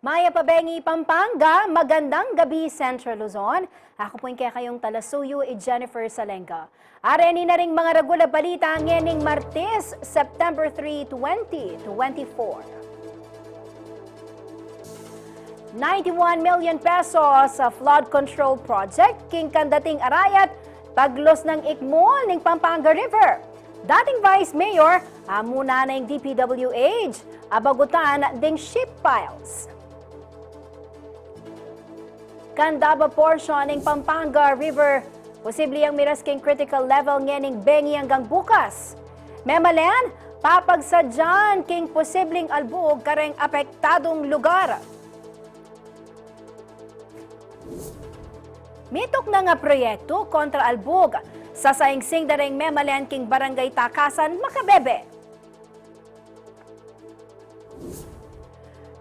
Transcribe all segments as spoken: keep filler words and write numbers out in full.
Mayap a bengi, Pampanga, magandang gabi, Central Luzon. Aku pu ing kekayung talasuyu, i Jennifer Salenga. Areni na ring mangaragul a balita ngening Martes, September three, twenty twenty-four. Ninety-one million pesos a flood control project king kandating arayat, taglos nang ikmul ning Pampanga River. Dating Vice Mayor, amuna na ing D P W H, abagutan ding sheet piles. Kandaba portion ning Pampanga River, posible yang miras king critical level ngening bengi anggang bukas. Memalen, papagsadyan king posibleng albug kareng apektadung lugar. Mituknang a proyektu kontra albug, sasaingsing da reng memalen king Barangay Takasan, Macabebe.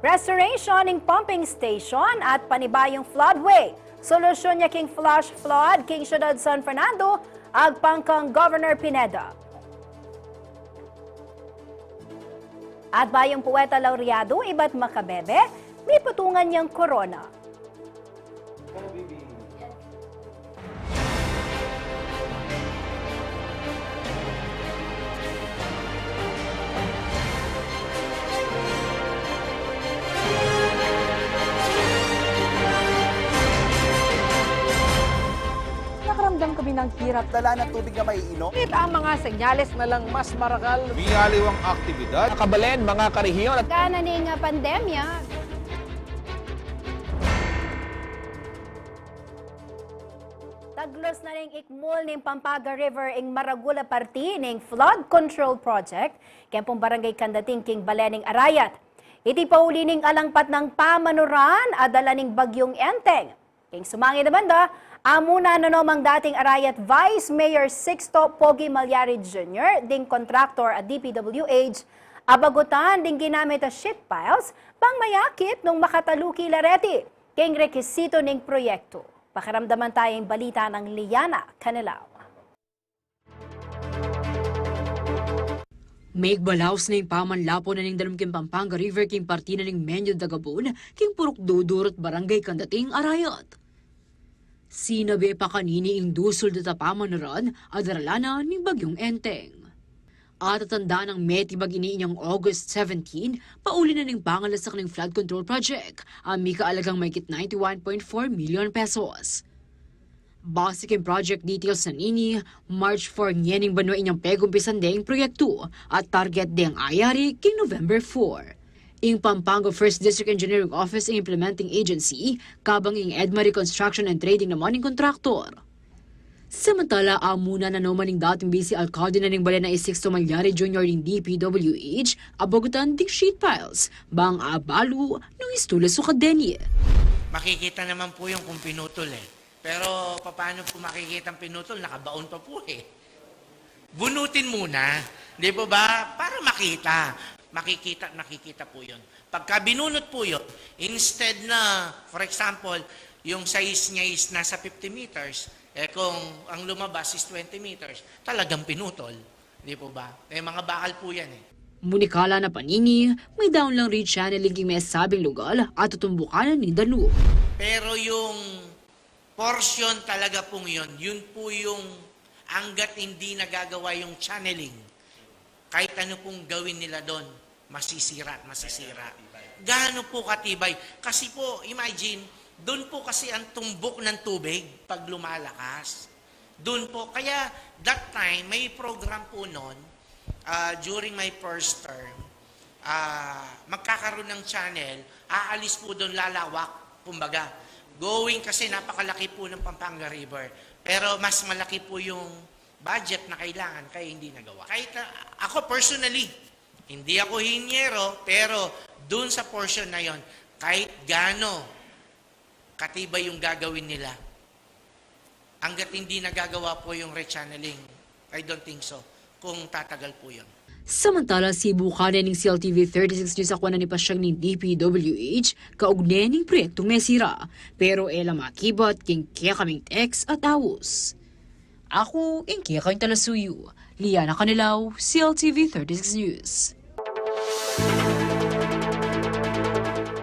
Restoration ning pumping station at panibayung floodway. Solusyun ya king flash flood king syudad San Fernando, agpang kang Governor Pineda. At bayung puweta laureado ibat Macabebe, miputungan yang korona. Nakaramdam kami ng hirap. Dala ng tubig na maiinom. Ngunit ang mga senyales na lang mas marakal. Miyaliwang aktibidad. Nakabalen, mga karehiyon at Gana ning pandemya. Taglos na ning ikmul ning Pampanga River ing maragul a parti ning flood control project, keng pung barangay Kandating king balen ning Arayat. Iti pauli ning alang patnang pamanuran a dala ning Bagyung Enteng. King sumangid a banda, amuna na nomang dating Arayat Vice Mayor Sixto Pogi Malyari Junior, ding kontraktor a D P W H, abagutan ding ginamit a sheet piles, bang mayakit nung makataluki la reti king rekisito ning proyektu. Pakiramdaman taya ing balita nang Liana Canelao. Megbalaus na ing pamanlapu na ning dalum king Pampanga River king parti na ning Meño de Gabon, king Purok Dudurut, Barangay Kandating, Arayat. Sinabe pa kanini ing dusul deta pamanuran a darala na ning Bagyung Enteng. Atatandaan nang metibag ini inyang August seventeen, pauli na ning pangalasak ning flood control project, a mika alagang mahigit ninety-one point four million pesos. Base king project details na nini, March four ngening banua inyang pegumpisan de ing proyektu, at target deng ayari king November four. Ing Pampanga First District Engineering Office ing implementing agency, kabang ing Edma Reconstruction and Trading naman ing kontraktor. Samantala, amuna na noman ing dating Vice Alkalde na ning balen a i Sixto Malyari Junior ing D P W H, abagutan ding sheet piles, bang abalu nung istula sukad deni. Makikita naman po yung kung pinutol eh. Pero paano po makikita ang pinutol? Nakabaon pa po eh. Bunutin muna. Di po ba? Para makita. Makikita, makikita po yun. Pagka binunot po yun, instead na, for example, yung size niya is nasa fifty meters, eh kung ang lumabas is twenty meters, talagang pinutol. Di po ba? Eh, mga bakal po yan eh. Munikala na panini, may daun lang rechanneling king mesabing lugal at tutumbukan na ning danu. Pero yung portion talaga pong yun, yun po yung hanggat hindi nagagawa yung channeling, kahit ano pong gawin nila doon, masisira at masisira. Gaano po katibay? Kasi po, imagine, doon po kasi ang tumbok ng tubig pag lumalakas. Doon po. Kaya that time, may program po noon, ah, during my first term, ah, magkakaroon ng channel, aalis po doon, lalawak, kumbaga. Going kasi napakalaki po ng Pampanga River. Pero mas malaki po yung budget na kailangan, kaya hindi nagawa. Kahit, ah, ako personally, hindi ako hinyero, pero doon sa portion na yon, kahit gaano katibay yung gagawin nila, hanggat hindi nagagawa po yung rechanneling, I don't think so, kung tatagal po yun. Samantala, sibukan ne ning C L T V thirty-six News a kuanan ing pasyag ning D P W H kaugne ning proyektung mesira, pero e la makibat king kekaming text at aus. Aku ing kekayung talasuyu, Liana Canelao, C L T V thirty-six News.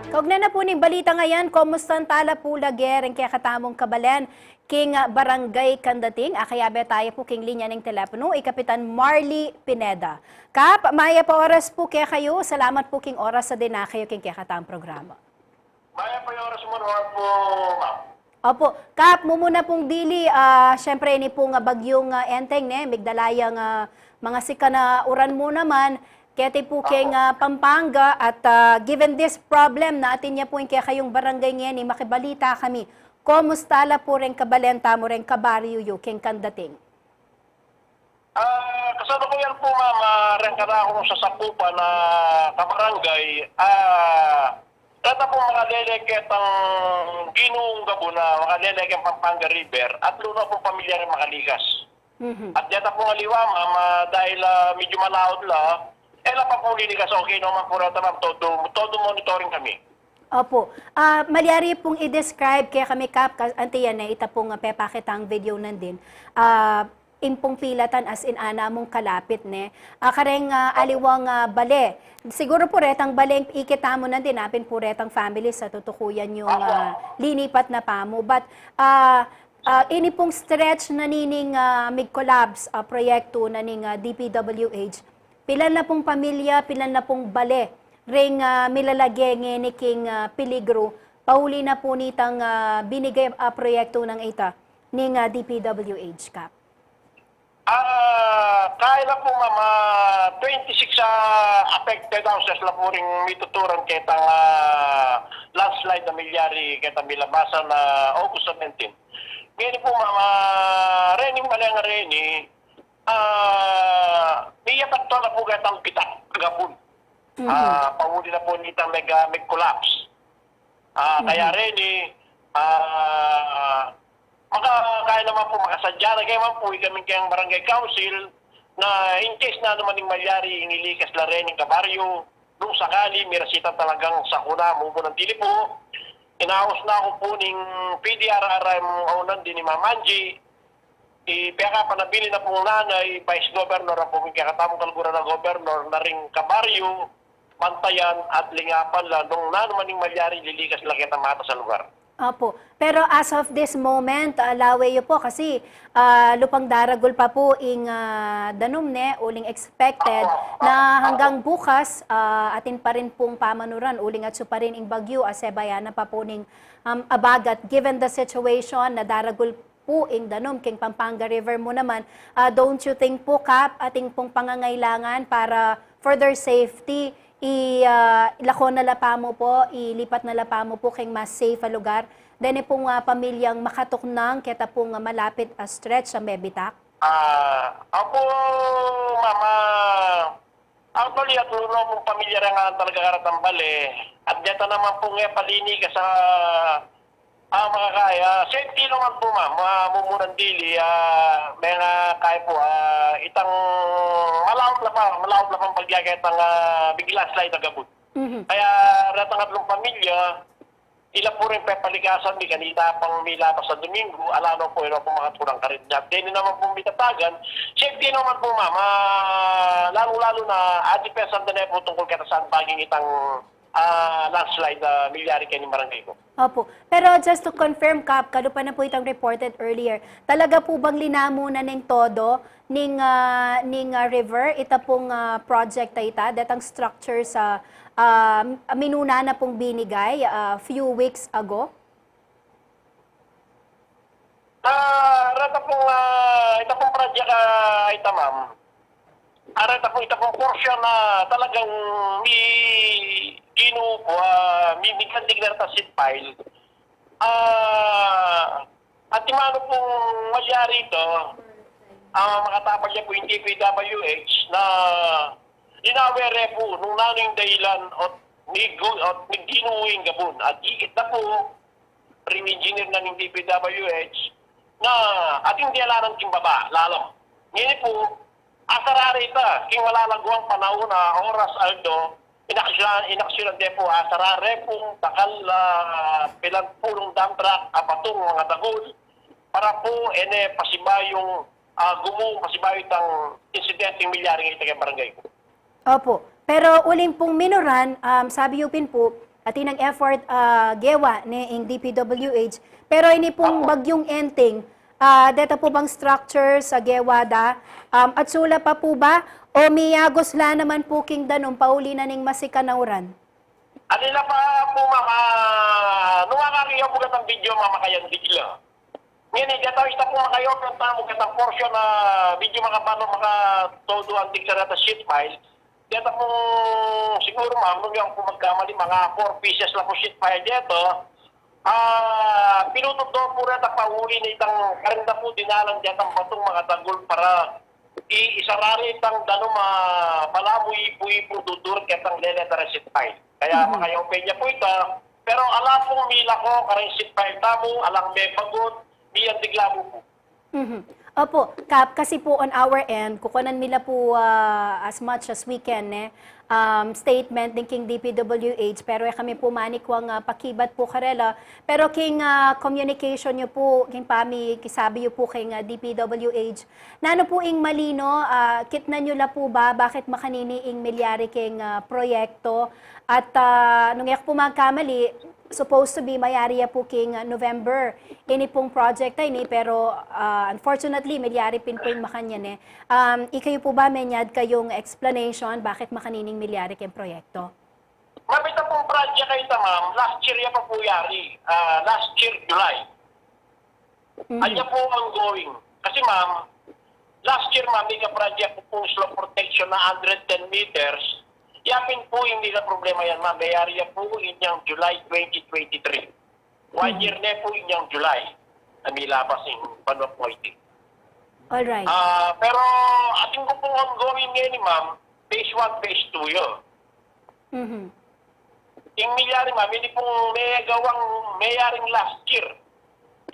Kaugne na pu ning balitang ayan, komusta na tala pu lage ring kekatamung kabalen king, ah, Barangay Candating? Akayabe taya pu king linya ning teleponu i Kapitan Marley Pineda. Kap, mayap a oras pu kekayu. Salamat pu king oras a dinake yu king kekatamung programa. Mayap a oras mu naman pu, ma'am. Opo. Kap, mumuna pung dili, ah, siyempre ini pung, ah, bagyung, ah, Enteng, ne, migdala yang, ah, mga sikan a uran mu naman, keti pu keng, ah, Pampanga, at, ah, given this problem na atin ya pu ing kekayung barangay ngeni, makibalita kami, komusta la pu reng kabalen tamu, reng kabaryu yu keng Candating? Ah, kasalukuyan pu, ma'am, ah, reng kanakung sasakupan a kabarangay, ah, reta pung makalele ketang Ginuung Gabun a makalele keng Pampanga River, at luna pung pamilya ring makalikas. Mhm. At deta pung aliwa, ma'am, ah, dahil, ah, medyo malaut la, e la pa pu lilikas, okay naman pu reta, ma'am, todo, todo monitoring kami. Opo. Ah, malyari pung i-describe kekami, Kap, ka-, anti yan, e, ita pung, ah, pepakitang video nandin. Ah, ing pung pilatan as in ana mung kalapit, ne? Ah, kareng, ah, aliwang, ah, bale. Siguru pu retang bale ing ikit tamu nandin, apin pu retang families a tutukuyan yung, ah, linipat na pamu. But, ah, ah, ini pung stretch na nining, ah, mig-collapse, ah, proyektu na ning, ah, D P W H, pilan na pung pamilya, pilan na pung bale ring, ah, milalage ngeni king, ah, peligru pauli na pu nitang, ah, binige, ah, proyektu nang ita ning, ah, D P W H, Kap? Ah, kaila pu, ma'am, ah, twenty-six, ah, affected houses la pu ring mituturan ketang, ah, landslide a milyari ketang milabasan a August seventeen. Ngeni pu, ma'am, ah, rening bale a reni, ah, miyapat to na pu ketang bitak a gabun. Mhm. Ah, pauli na pu nitang mega, mag-collapse. Ah, kaya reni, ah, maka-, kaya naman pu, makasadya na kaya man pu, ikami keng barangay council, na in case na naman ing malyari, ilikas la reni ing kabaryu, nung sakali, mirasita talagang sakuna, mumunang dili pu, inaus na ku pu ning P D R R M o nandin ni Ma'am Angie, i pekapanabilin na pung nanay, vice governor, ampong kekatamung kaluguran a governor, na ring kabaryu, bantayan at lingapan la nung nanu man ing malyari, lilikas la ketang matas a lugar. Opo. Pero as of this moment, ah, lawe yu pu kasi, ah, lupang daragul pa pu ing, ah, danum, ne, uling expected na hanggang bukas, ah, atin pa rin pung pamanuran, uling atsu pa rin ing bagyu, a sebayan na pa pu ning, um, abagat, given the situation na daragul pu ing danum king Pampanga River mu naman, ah, don't you think pu, Kap, atin pung pangangailangan para for their safety, i, ah, lako na la pamu pu, ilipat na la pamu pu king mas safe a lugar? Deni pung, ah, pamilyang makatuknang keta pung, ah, malapit a stretch a mebitak? Ah, apu, ma'am, ah, actually, atlu no pung pamilya reng alang talaga karatang bale. At deta naman pung e palini ka sa, ah, makakaya. Safety naman pu, ma'am, ah, mumunang dili, ah, menga kaya pu, ah, itang malaut la pa, malaut la pang pagyaga itang, ah, biglang slide a gabun. Mhm. Kaya retang atlung pamilya, ila pu ring pepalikasan mi kanita pang milapas a Domingo, ala no pu, e no pu makaturang karin. At deni naman pu mitatagan, safety naman pu, ma'am, ah, lalu-lalu na, ah, depensa da ne pu tungkul keta sandbagging itang, ah, landslide, ah, milyari keni barangay ku. Opo. Pero just to confirm, Kap, kalupa na pu itang reported earlier, talaga pu bang linamu na ning todo ning, ah, ning, ah, river, ita pung, ah, project a ita, detang structure sa, ah, minuna na pung binigay, ah, few weeks ago? Ah, reta pung, ah, ita pung project, ah, ita, ma'am. Ah, reta pung, ita pung portion na talagang mi-, ginu-, ah, mi-, migandig na reta seat pile. Ah, at imanu pung malyari ito, ah, makatapal ya pu ing D P W H na linawere pu nung nanu ing dahilan ot migu-, ot miginuing gabun. At ikit na pu ring engineer na ning D P W H na ating dialanan king baba, lalam. Ngeni pu, Asarare ita, king malalaguang panaun a oras, aldo, inaksyonan, inaksyonan de pu, asarare pung dakal, ah, pilan pulung dump truck a batung, mga dagul, para pu, e ne pasibayung, ah, gumu, pasibayu itang insidenteng milyari ngeni ita keng barangay ku. Opo. Pero uling pung minuran, um, sabi yu pin pu, atin nang effort, ah, gewa ne ing D P W H. Pero ini pung Opo. Bagyung Enteng, ah, deta pu bang structures a gewa da, um, atsula pa pu ba? O miyagos la naman pu king danum pauli na ning masikan a uran? Alila pa pu, ma'am, ah, nung akakit ku pu ketang video, ma'am, makayandig la. Ngeni, deta, ita pu maka-open tamu ketang portion a video, makabalu, makatodo anting sa deta sheet pile. Deta pu, siguru, ma'am, nung e ku pu magkamali, mga four pieces la pu sheet pile deta. Ah, pinutud do pu reta pauli na itang karin da pu dinalan detang batung, mga dagul, para i-, isarare itang danum a balamu ipu-ipu dudur ketang lele da reng sheet pile. Kaya Mhm. maka-open ya pu ita, pero ala pung milako kareng sheet pile tamu, alang mebagut, miyandig la mu pu. Mhm. Opo, Kap, kasi po on our end, kukunan mi la po, ah, as much as we can, ne, um, statement ding king D P W H, pero e kami po manikwang, ah, pakibat po karela. Pero king, ah, communication yu po, king pami-, kisabi yu po king, ah, D P W H, nanu po ing malino, ah, kitnan yu la po ba, bakit makanini ing milyari king, ah, proyekto? At, ah, nung e ku po magkamali, supposed to be, mayari ya po king, ah, November. Ini pong project a ini, pero, ah, unfortunately, milyari pin po ing makanyan e. Um, ikayu po ba, menyad kayung explanation, bakit makanining milyari keng proyekto? Ma'am, ita pong project a ita, ma'am, last year ya pa po yari. Ah, last year, July. Mhm. Anya po ongoing. Kasi, ma'am, last year, ma'am, mika-project ku pung slope protection na hundred ten meters. Ya pin po ing mika-problema yan, ma'am. Mayari ya po inyang July twenty twenty-three. One Mhm. year ne po inyang July. A milabas ing banua pung iti. Alright. Ah, pero atin ku pung ongoing ngeni, ma'am, phase one, phase two yu. Mhm. Ing milyari, ma'am, ini pung megawang meyaring last year.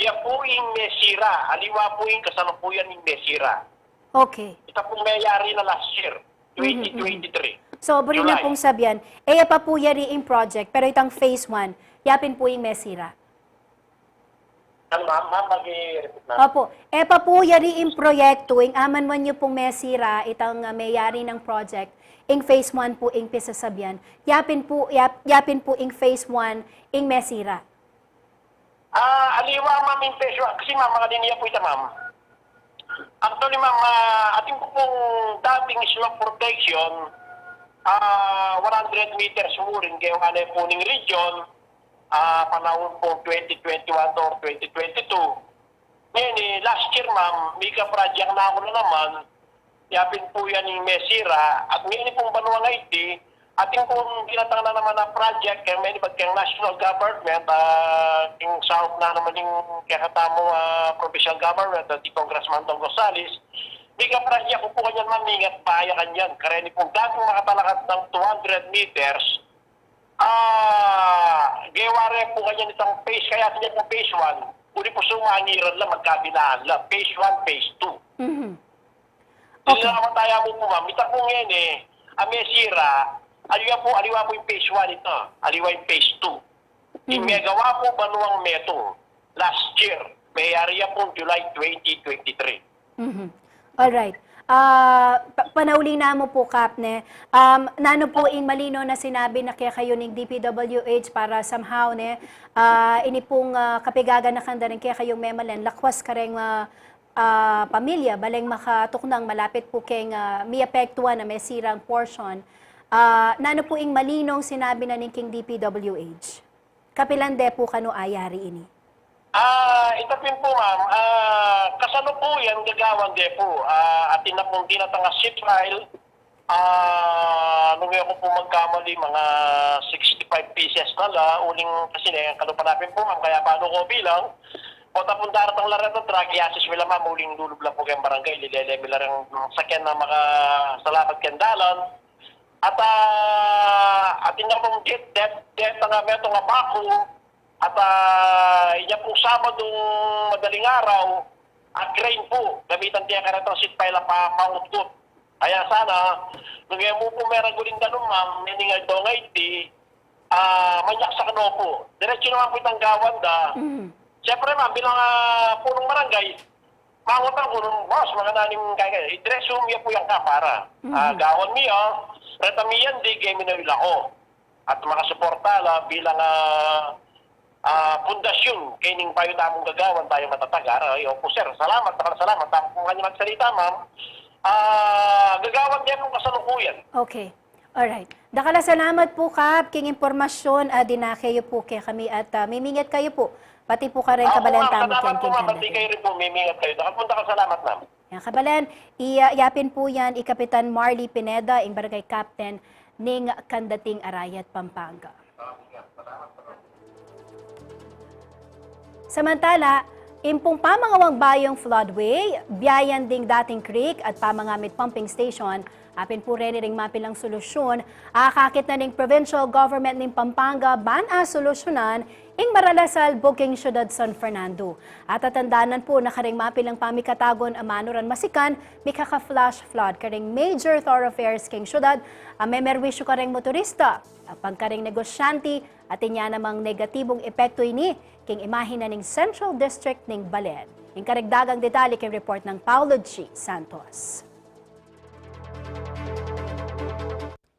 Ya pu ing mesira, aliwa pu ing kasalukuyan ing mesira. Okay. Ita pung meyari na last year, Mhm, mhm. twenty twenty-three. So, buri na July. Pung sabian, e ya pa pu yari ing project, pero itang phase one, ya pin pu ing mesira. Ano, ma'am? Ma'am, mag-i-repeat, ma'am. Opo. E pa pu yari ing proyekto, ing amanuan yu pung mesira, itang, ah, meyari nang project, ing phase one pu ing pisasabian. Ya pin pu, ya, ya pin pu ing phase one, ing mesira. Ah, aliwa, ma'am, ing phase one. Kasi, ma'am, makanini ya pu ita, ma'am. Actually, ma'am, ah, atin ku pung dating slope protection, ah, one hundred meters mu rin, kaya nga na pu ning region, ah, panaun pung twenty twenty-one or twenty twenty-two. Ngeni, last year, ma'am, mika-project na ku na naman, ya pin pu yan ing mesira, at ngeni pung banua nga iti, atin pung dinatang na naman a project, keng meni ba keng national government, ah, king South na naman ing kekatamu, ah, provincial government, at i Congressman Dong Gonzales, mika-project ku pu kanyan, ma'am, mingat pa ya kanyan, kareni pung dating makatalakad nang two hundred meters, Ah, gewa re pu kanyan itang phase, kaya atin ya pung phase one, uli pu sumangiran la, magkabilaan la, phase one, phase two. Mhm. Dili Okay. na mataya mu pu, ma'am. Ita pu ngeni, a mesira, aliwa pu, aliwa pu ing phase one ita, aliwa ing phase two. Ing Mhm. megawa pu banuang metung. Last year, meyari ya pung July twenty twenty-three. Mhm. Alright. Ah, pa-, panauli na mu pu, Kap, ne? Um, nanu pu ing malino na sinabi na kekayu ning D P W H para somehow, ne? Ah, ini pung, ah, kapigaganakan da rin kekayung memalen, lakwas kareng, ah, ah, pamilya, baleng makatuknang malapit pu keng, ah, miapektuan a mesirang portion. Ah, nanu pu ing malinong sinabi na ning king D P W H? Kapilan de pu kanu a yari ini? Ah, ita pin pu, ma'am, ah, kasalukuyan gagawan de pu. Ah, atin na pung dinatang a sheet pile. Ah, nung e ku pu magkamali, mga sixty-five pieces na la, uling kasi ne, kalupa na pin pu, ma'am, kaya balu ku bilang. Pota pung daratang la reta, drag yasis mi la, ma'am, uling lulub la pu keng barangay, lilele mi la reng sakyan na makasalabat keng dalan. At, ah, atin na pung jet, jet, jet, nga metung a baku, at, ah, inya pung Sabadung madaling araw, a crane pu, gamitan de ya karetang sheet pile a pa-, pangutkut. Kaya sana, nung e mu pu meragul ing danum, ma'am, meaning aldo ngeni, ah, manyak sa kanu pu. Diretsu naman pu itang gawan da. Mm. Siyempre, ma'am, bilang, ah, punong barangay, mangutan ku nung, "Boss, magana ning kaya, i-dress room ya pu yang kapara." Mhm. Ah, gawan mi, ah, reta mi yan, di kami na ilako. At makasuporta la bilang, ah, ah, pundasyon keng bayu tamung gagawan, bayu matatag. Ara, ay, opo, sir. Salamat, dakal a salamat. Ang kung ano magsalita, ma'am, ah, gagawan din yung kasalukuyan. Okay. Alright. Dakal a salamat pu, Kap, king impormasyon a dinake yu pu kekami at, ah, mimingat kayu pu. Pati pu kareng kabalan tamu, ma'am, pati kayu rin pu, mimingat kayu. Dakal pu, dakal a salamat, ma'am. Yan, kabalan, i-, ah, yapin pu yan i Kapitan Marley Pineda, ing barangay captain ning Kandating Arayat, Pampanga. Samantala, ing pung pamangawang bayung floodway, biayan ding dating creek at pamangamit pumping station, apin pu reni ring mapilang solusyun, akakit na ning provincial government ning Pampanga ban a solusyunan ing maralas a albug king syudad San Fernando. At tatandanan pu na karing mapilang pamikatagun a manuran masikan, mikaka-flash flood karing major thoroughfares king syudad, a memerwisyu karing motorista, a pangkaring negosyante, at inya namang negatibung epektu ini king imahe na ning Central District ning Balen. Ing karagdagang detalye king report nang Paulo G Santos.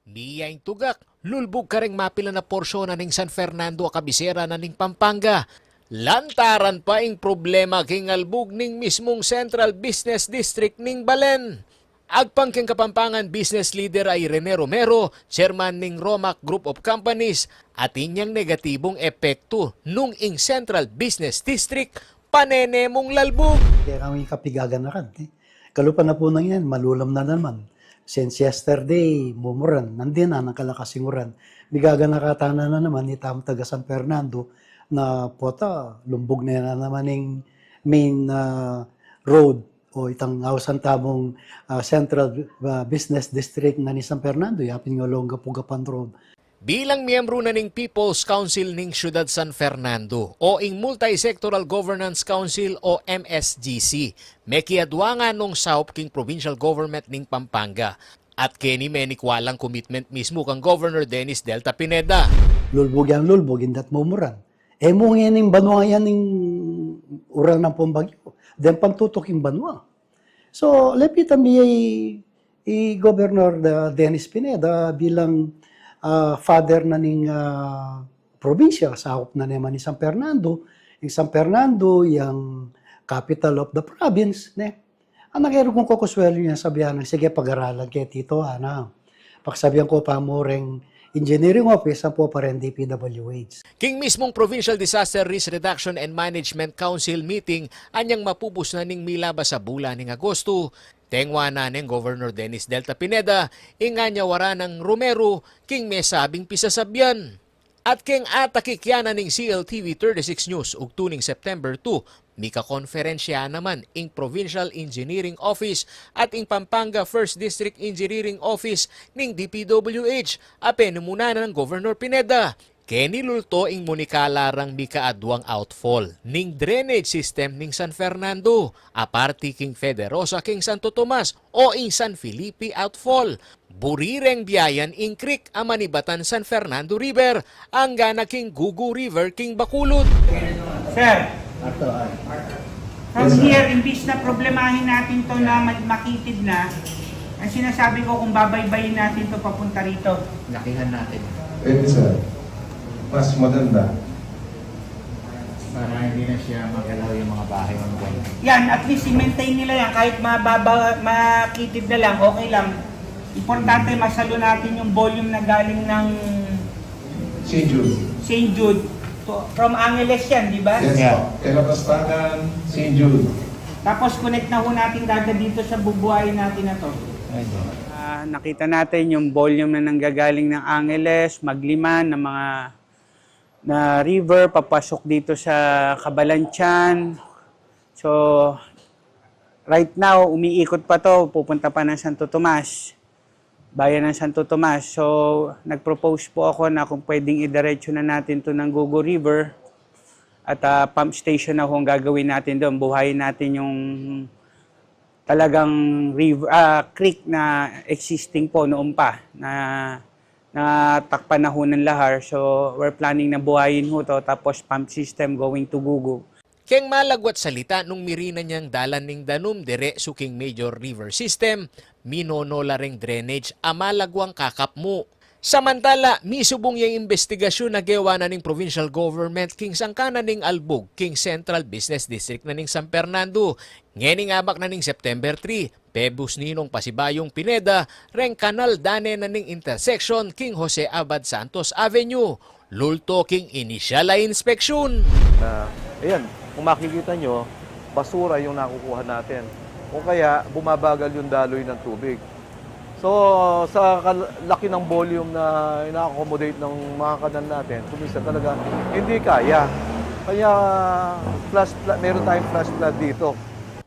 Nia ing tugak, lulbug karing mapilan a porsyon na ning San Fernando a kabisera na ning Pampanga. Lantaran pa ing problema king albug ning mismung Central Business District ning Balen. Agpang keng Kapampangan business leader a i Rene Romero, chairman ning Romac Group of Companies, atin yang negatibung epektu nung ing Central Business District panene mung lalbug. Kaya kami kapigaganakan, eh. Kalupa na pu nang yan, malulam na naman. Since yesterday, mumuran, nandin na, nang kalakas ing uran. Migaganaka tana na naman, itamung taga San Fernando, na pota, lumbug na na naman ing main, ah, road, o itang ausan tamung, ah, Central, ah, Business District na ning San Fernando, yapin ing Olongapo Gapan Road. Bilang miyembru na ning People's Council ning Syudad San Fernando o ing Multisectoral Governance Council o M S G C, mekiadwa na nung saup king provincial government ning Pampanga. At keni menikwa lang commitment mismu kang Governor Dennis Delta Pineda. Lulbug yang lulbug, indat mumuran. E mu ngening banua yan ing uran ampong bagyu. Deng pantutuk ing banua. So, lepitan mi i, i Governor da, Dennis Pineda bilang, ah, father na ning, ah, probinsya, saup na ne man ning San Fernando. Ing San Fernando, yang capital of the province, ne? Ang nakeru kung kukuswelu niya, sabihan nang, "Sige, pag-aralan ke, Tito, ana." Pagsabian ku pa mu reng engineering office, ampo pa reng D P W H. King mismung Provincial Disaster Risk Reduction and Management Council meeting, anyang mapupus na ning milabas a bulan ning Agosto, tengwa na neng Governor Dennis Delta Pineda ing anyawaran nang Romero king mesabing pisasabian. At keng atakik ya na ning C L T V thirty-six News, ugtu ning September two, mikakonferensya naman ing Provincial Engineering Office at ing Pampanga First District Engineering Office ning D P W H, a penumunan nang Governor Pineda. Keni lulto ing munikala rang mikaadwang outfall ning drainage system ning San Fernando, a parti king Federosa king Santo Tomas o ing San Felipe outfall. Buri reng biayan ing creek a manibatan San Fernando River, angga na king Gugu River king Bacolod. Sir, from here, imbis na problemahin natin to na mag-, makitid na, ang sinasabi ko kung babaybayin natin to papunta rito. Lakihan natin. Pwede, sir. Mas maganda. Para hindi na siya magalaw yung mga bahay ng buwan. Yan, at least i-maintain nila yan. Kahit mababa, makitid na lang, okay lang. Importante, masalo natin yung volume na galing ng Saint Jude. Saint Jude. To, from Angeles yan, di ba? Yes, yeah, po. Kailapastangan, Saint Jude. Tapos connect na ho natin kagad dito sa bubuhayin natin na to. Ayun. Ah, nakita natin yung volume na nanggagaling ng Angeles, Magliman, ng mga na river, papasok dito sa Cabalantian. So, right now, umiikot pa to, pupunta pa ng Santo Tomas, bayan ng Santo Tomas. So, nag-propose po ako na kung pwedeng idiretso na natin to ng Gugu River at, ah, pump station na ho ang gagawin natin doon. Buhayin natin yung talagang river, ah, creek na existing po noon pa, na natakpan na ho ng lahar. So, we're planning na buhayin ho 'to, tapos pump system going to Gugu. Keng malagwat salita, nung mirinan yang dalan ning danum diretsu king major river system, minono la reng drainage a malagwang kakapmu. Samantala, misubung yang imbestigasyun a gewa na ning provincial government king sangkan na ning albug king Central Business District na ning San Fernando. Ngening abak na ning September three, pebusni nong pasibayung Pineda reng kanal dane na ning intersection king Jose Abad Santos Avenue. Lulto king inisyal a inspeksyun. Na, ayan, kung makikita nyo, basura yung nakukuha natin. O kaya, bumabagal yung daloy ng tubig. So, sa kal-, laki ng volume na ina-accommodate ng mga kanal natin, kung minsan talaga hindi kaya. Kaya flash flood, meron tayong flash flood dito.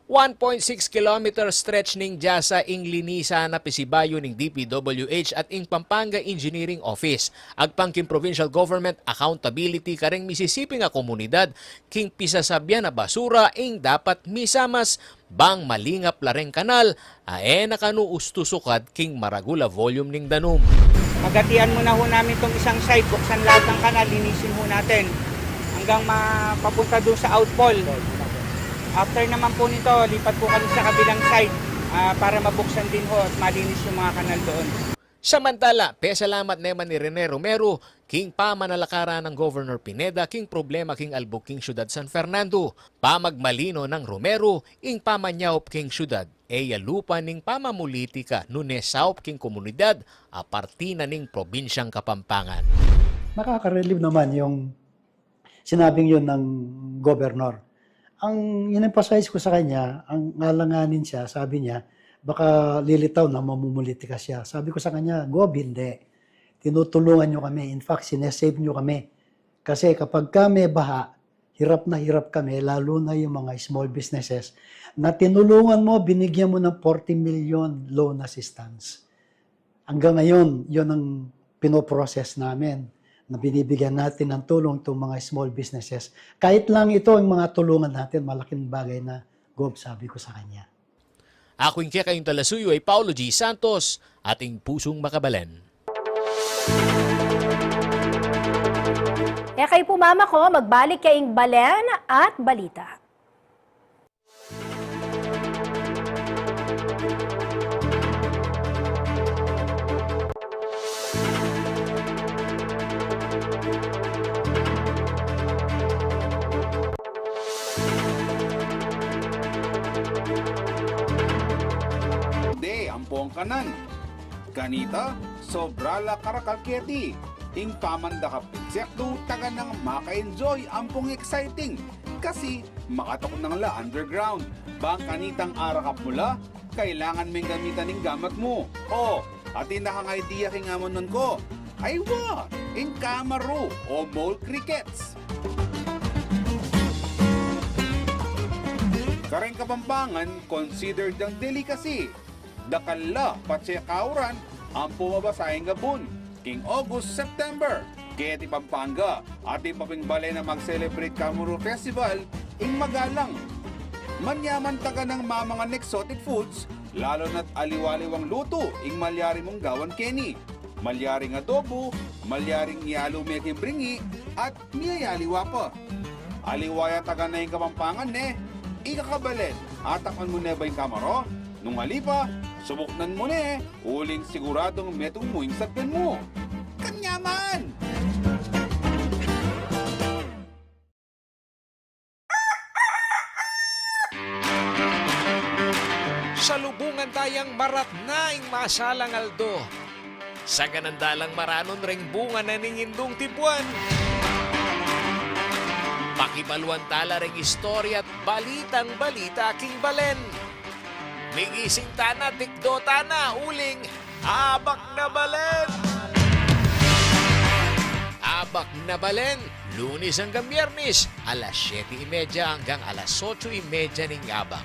One point six kilometer stretch ning dyasa ing linisan a pisibayu ning D P W H at ing Pampanga Engineering Office. Agpang king provincial government accountability kareng misisiping a komunidad king pisasabyan a basura ing dapat misamas bang malingap la reng kanal a e na kanu ustu sukad king maragul a volume ning danum. Pagatian muna ho namin 'tong isang side, buksan lahat ng kanal, linisin ho natin hanggang mapapunta doon sa outfall. After naman po nito, lipat po kami sa kabilang side, ah, para mabuksan din ho at malinis yung mga kanal doon. Samantala, pesalamat neman i Rene Romero king pamanalakaran nang Governor Pineda king problema king albug king syudad San Fernando. Pamagmalino nang Romero ing pamanyaup king syudad, e ya lupa ning pamamulitika nune saup king komunidad a parti na ning probinsyang Kapampangan. Nakaka-relieve naman yung sinabing yun ng gobernador. Ang in-emphasize ko sa kanya, ang alanganin siya, sabi niya, baka lilitaw na mamumulitika siya. Sabi ko sa kanya, "Gob, hindi. Tinutulungan niyo kami. In fact, sinesave niyo kami. Kasi kapag ka may baha, hirap na hirap kami, lalo na yung mga small businesses na tinulungan mo, binigyan mo ng forty million loan assistance." Hanggang ngayon, yun ang pinoprocess namin, na binibigyan natin ng tulong itong mga small businesses. Kahit lang ito, ang mga tulungan natin, malaking bagay na, Gob, sabi ko sa kanya. Aku ing kekayung talasuyu ay Paulo G Santos, ating pusung makabalen. E kayu pumamako, magbalik ya ing Balen at Balita. De, ampong kanan. Kanita, sobra la karakal keti. Ing pamandakap insektu, taga nang maka-enjoy, ampong exciting. Kasi, makatuknang la underground. Bang kanitang arakap mu la, kailangan meng gamitan ing gamat mu. O, atin na kang idea king amanuan ku. Aywa, ing kamaru o mole crickets. Kareng Kapampangan, considered yang delicacy. Dakal la, patse kauran, ampo mabasa ing gabun, king August, September. Keti Pampanga, atin pa ping balen a mag-celebrate Kamaru Festival, ing magalang. Manyaman taga nang mamangan exotic foods, lalo na't aliwa-aliwang lutu ing malyari mung gawan keni. Malyaring adobo, malyaring yalu me king bringi, at miyayaliwa pa. Aliwa ya taga na ing Kapampangan ne, ika kabalen, atakman mu ne ba ing kamaru? Nung ali pa, subuknan mu ne, uling siguradung metung mu ing sabyan mu. Kanyaman! Salubungan tayang maratna ing masalang aldo. Sagananda lang maranun reng bunga na ning indung tibuan. Pakibaluan tala reng istorya at balitang balita king balen. Migising tana, tikdo tana, uling Abak na Balen! Abak na Balen, Lunes hanggang Biyernes, alas siyete y media hanggang alas otso y media ning abak.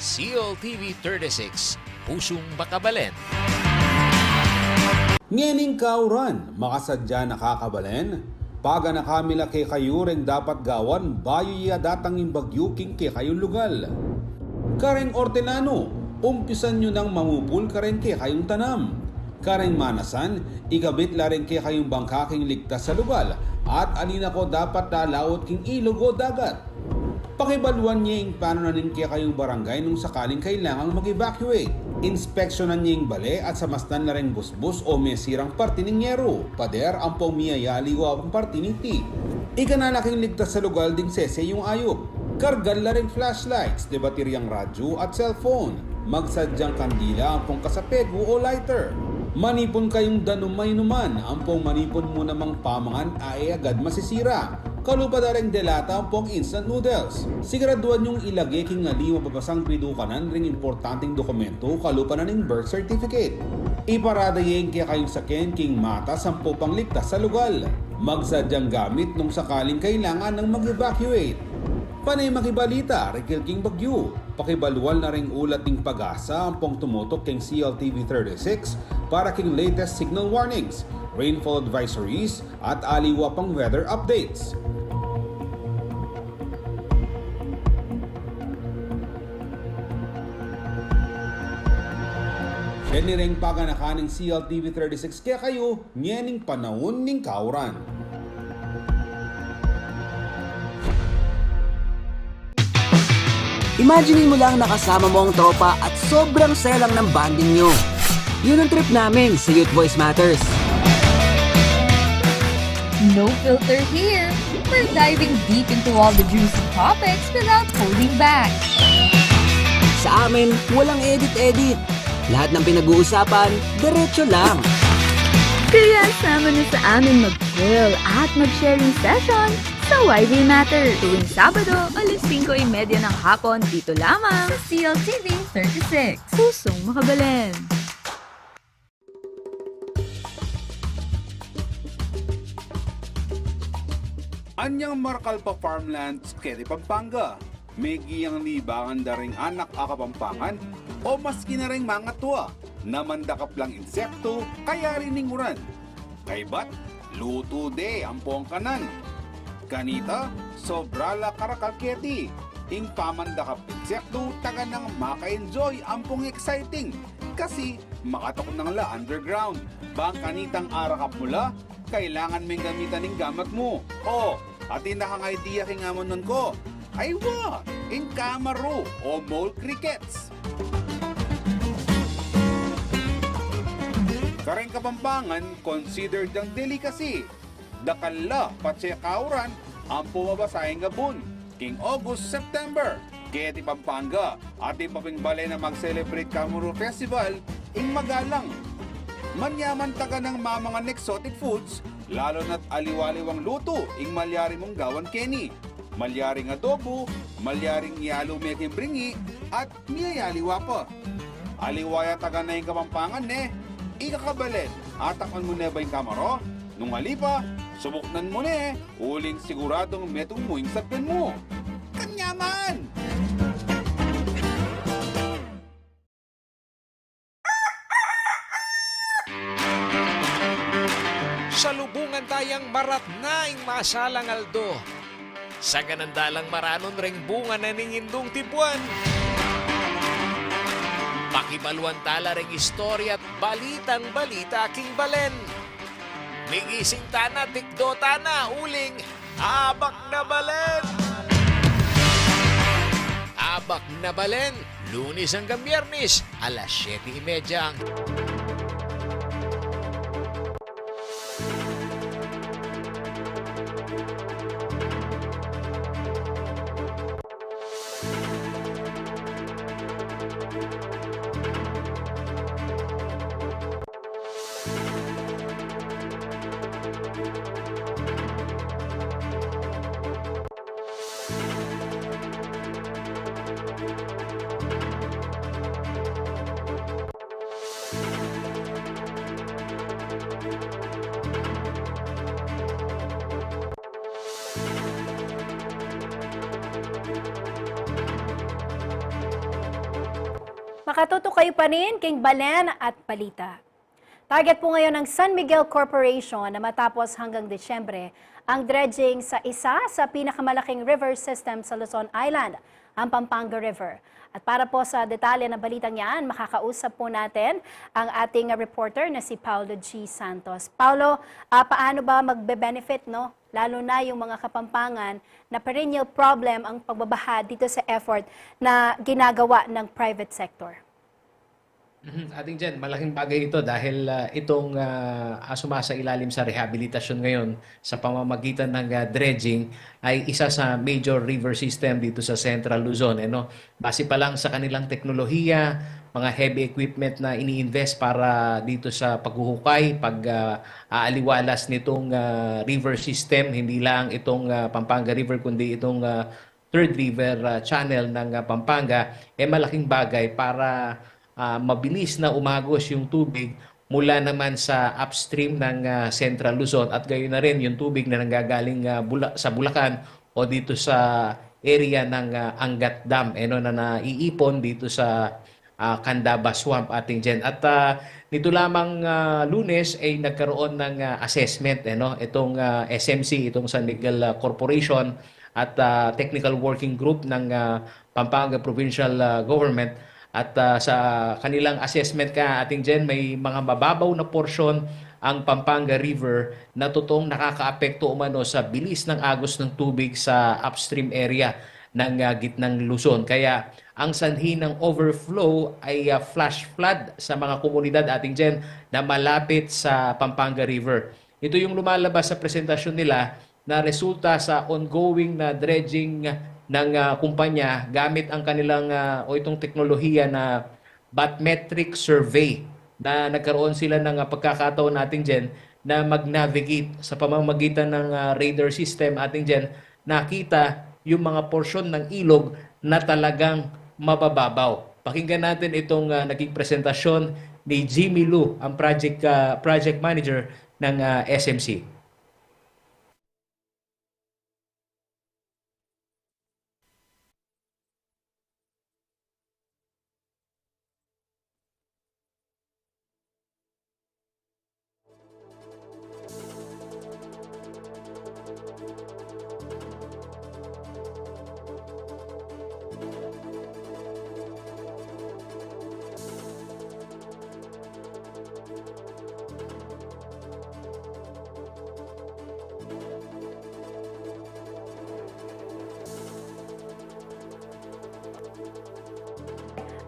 C L T V thirty-six, Pusung Makabalen. Ngening kauran, makasadya na ka kabalen, Paganaka mi la kekayu reng dapat gawan bayu ya datang ing bagyu king kekayung lugal. Kareng ortelano, umpisan yu nang mamupul kareng kekayung tanam. Kareng manasan, ikabit la reng kekayung bangka king ligtas a lugal, at ali na ko dapat lalaut king ilog o dagat. Pakibaluan ye ing pananim ning kekayung barangay nung sakaling kailangang mag-evacuate. Inspeksyonan ye ing bale at samasnan la reng busbus o mesirang parti ning yeru, pader ampong miyayaliwa pang parti ning teak. Ikana la king ligtas a lugal ding sese yung ayup. Kargan la reng flashlights, de bateryang radyu at cellphone. Magsadyang kandila ampong kasapegu o lighter. Manipun kayung danum a inuman, ampong manipun mu namang pamangan a e agad masisira. Kalupa da reng delata ampong instant noodles. Siguraduan yung ilage king ali mababasang pidukanan ring importanteng dokumento kalupa na ning birth certificate. Iparada ye ing kekayung saken king matas ampong pangligtas a lugal. Magsadyang gamit nung sakaling kailangan nang mag-evacuate. Pane makibalita rikil king bagyu. Pakibaluan la ring ulat ning PAGASA ampong tumutuk king C L T V thirty-six para king latest signal warnings, rainfall advisories, at aliwa pang weather updates. Yan reng paganaka ning C L T V thirty-six kekayu ngening panaun ning kauran. Imagine mo lang nakasama mo ang tropa at sobrang saya lang ng bonding nyo. Yun ang trip namin sa Youth Voice Matters. No filter here. We're diving deep into all the juicy topics without holding back. Sa amin, walang edit-edit. Lahat ng pinag-uusapan, diretso lang. Kaya sama na sa amin mag-chill at mag-sharing session sa Y V Matters tuwing Sabado, alas singko y media ng hapon, dito lamang sa C L T V thirty-six. Pusong Makabalen. Anyang marakal pa farmlands keti Pampanga, megiang libangan da ring anak a Kapampangan o maski na ring mangatua na mandakap lang insekto kayari ning uran. Kaybat, lutu de ampong kanan. Kanita, sobra la karakal keti ing pamandakap insekto, taganang maka-enjoy ampong exciting kasi makatuknang la underground. Bang kanitang arakap mu la, kailangan meng gamitan ing gamat mu. O, atin na kang idea king amanuan ku. Aywa, ing kamaru o mole crickets. Kareng Kapampangan, considered yang delicacy. Dakal la patse kauran ampong mabasa ing abun king August, September. Keti Pampanga, atin pa ping balen a mag-celebrate Kamaru Festival ing magalang. Manyaman taganang mamangan exotic foods, lalu na't aliwa-aliwang lutu ing malyari mung gawan keni. Malyaring adobo, malyaring yalu me king bringi, at miyayaliwa pa. Aliwa ya taganang Kapampangan ne. Ika kabalen, atakpan mu ne ba ing kamaru? Nung ali pa, subuknan mu ne, uling siguradung metung mu ing sabyan mu. Kanyaman! Salubungan tayang maratna ing masalang aldo. Saganan da lang maranun reng bunga na ning indung tibuan. Pakibaluan tala reng istorya at balitang balita king balen. Migising tana, tikdo tana, uling Abak na Balen! Abak na Balen, Lunes hanggang Biyernes, alas siyete y media. Makatutok kayu pa rin king Balen at Balita. Target po ngayon ng San Miguel Corporation na matapos hanggang Disyembre ang dredging sa isa sa pinakamalaking river system sa Luzon Island, ang Pampanga River. At para po sa detalye ng balitang yan, makakausap po natin ang ating reporter na si Paulo G Santos. Paulo, ah, paano ba magbe-benefit, no? Lalo na yung mga Kapampangan na perennial problem ang pagbabaha dito sa effort na ginagawa ng private sector. Mhm, Ating Jen, malaking bagay ito dahil, ah, itong, ah, ah, sumasailalim sa rehabilitasyon ngayon sa pamamagitan ng, ah, dredging ay isa sa major river system dito sa Central Luzon, eh, no? Base pa lang sa kanilang teknolohiya, mga heavy equipment na ini-invest para dito sa paghuhukay, pag, ah, aaliwalas nitong, ah, river system, hindi lang itong, ah, Pampanga River, kundi itong, ah, Third River, ah, Channel ng, ah, Pampanga, eh, malaking bagay para, ah, mabilis na umagos yung tubig mula naman sa upstream ng, ah, Central Luzon at gayon na rin yung tubig na nanggagaling, ah, Bula-, sa Bulacan o dito sa area ng, ah, Angat Dam, eh, no, na naiipon dito sa, ah, Candaba Swamp, Ating Jen. At, ah, nito lamang, ah, Lunes ay nagkaroon ng, ah, assessment, eh, no, itong, ah, S M C, itong San Miguel, ah, Corporation at, ah, Technical Working Group ng, ah, Pampanga Provincial, ah, Government. At, ah, sa kanilang assessment ka, Ating Jen, may mga mababaw na porsyon ang Pampanga River na totoong nakakaapekto umano sa bilis ng agos ng tubig sa upstream area ng, ah, Gitnang Luzon. Kaya ang sanhi ng overflow ay, ah, flash flood sa mga komunidad, Ating Jen, na malapit sa Pampanga River. Ito yung lumalabas sa presentasyon nila na resulta sa ongoing na dredging ng, ah, kumpanya gamit ang kanilang, ah, o itong teknolohiya na bathymetric survey na nagkaroon sila ng, ah, pagkakataon, Ating Jen, na mag-navigate sa pamamagitan ng, ah, radar system, Ating Jen, nakita yung mga porsyon ng ilog na talagang mabababaw. Pakinggan natin itong, ah, naging presentasyon ni Jimmy Lu, ang project, ah, project manager ng, ah, S M C.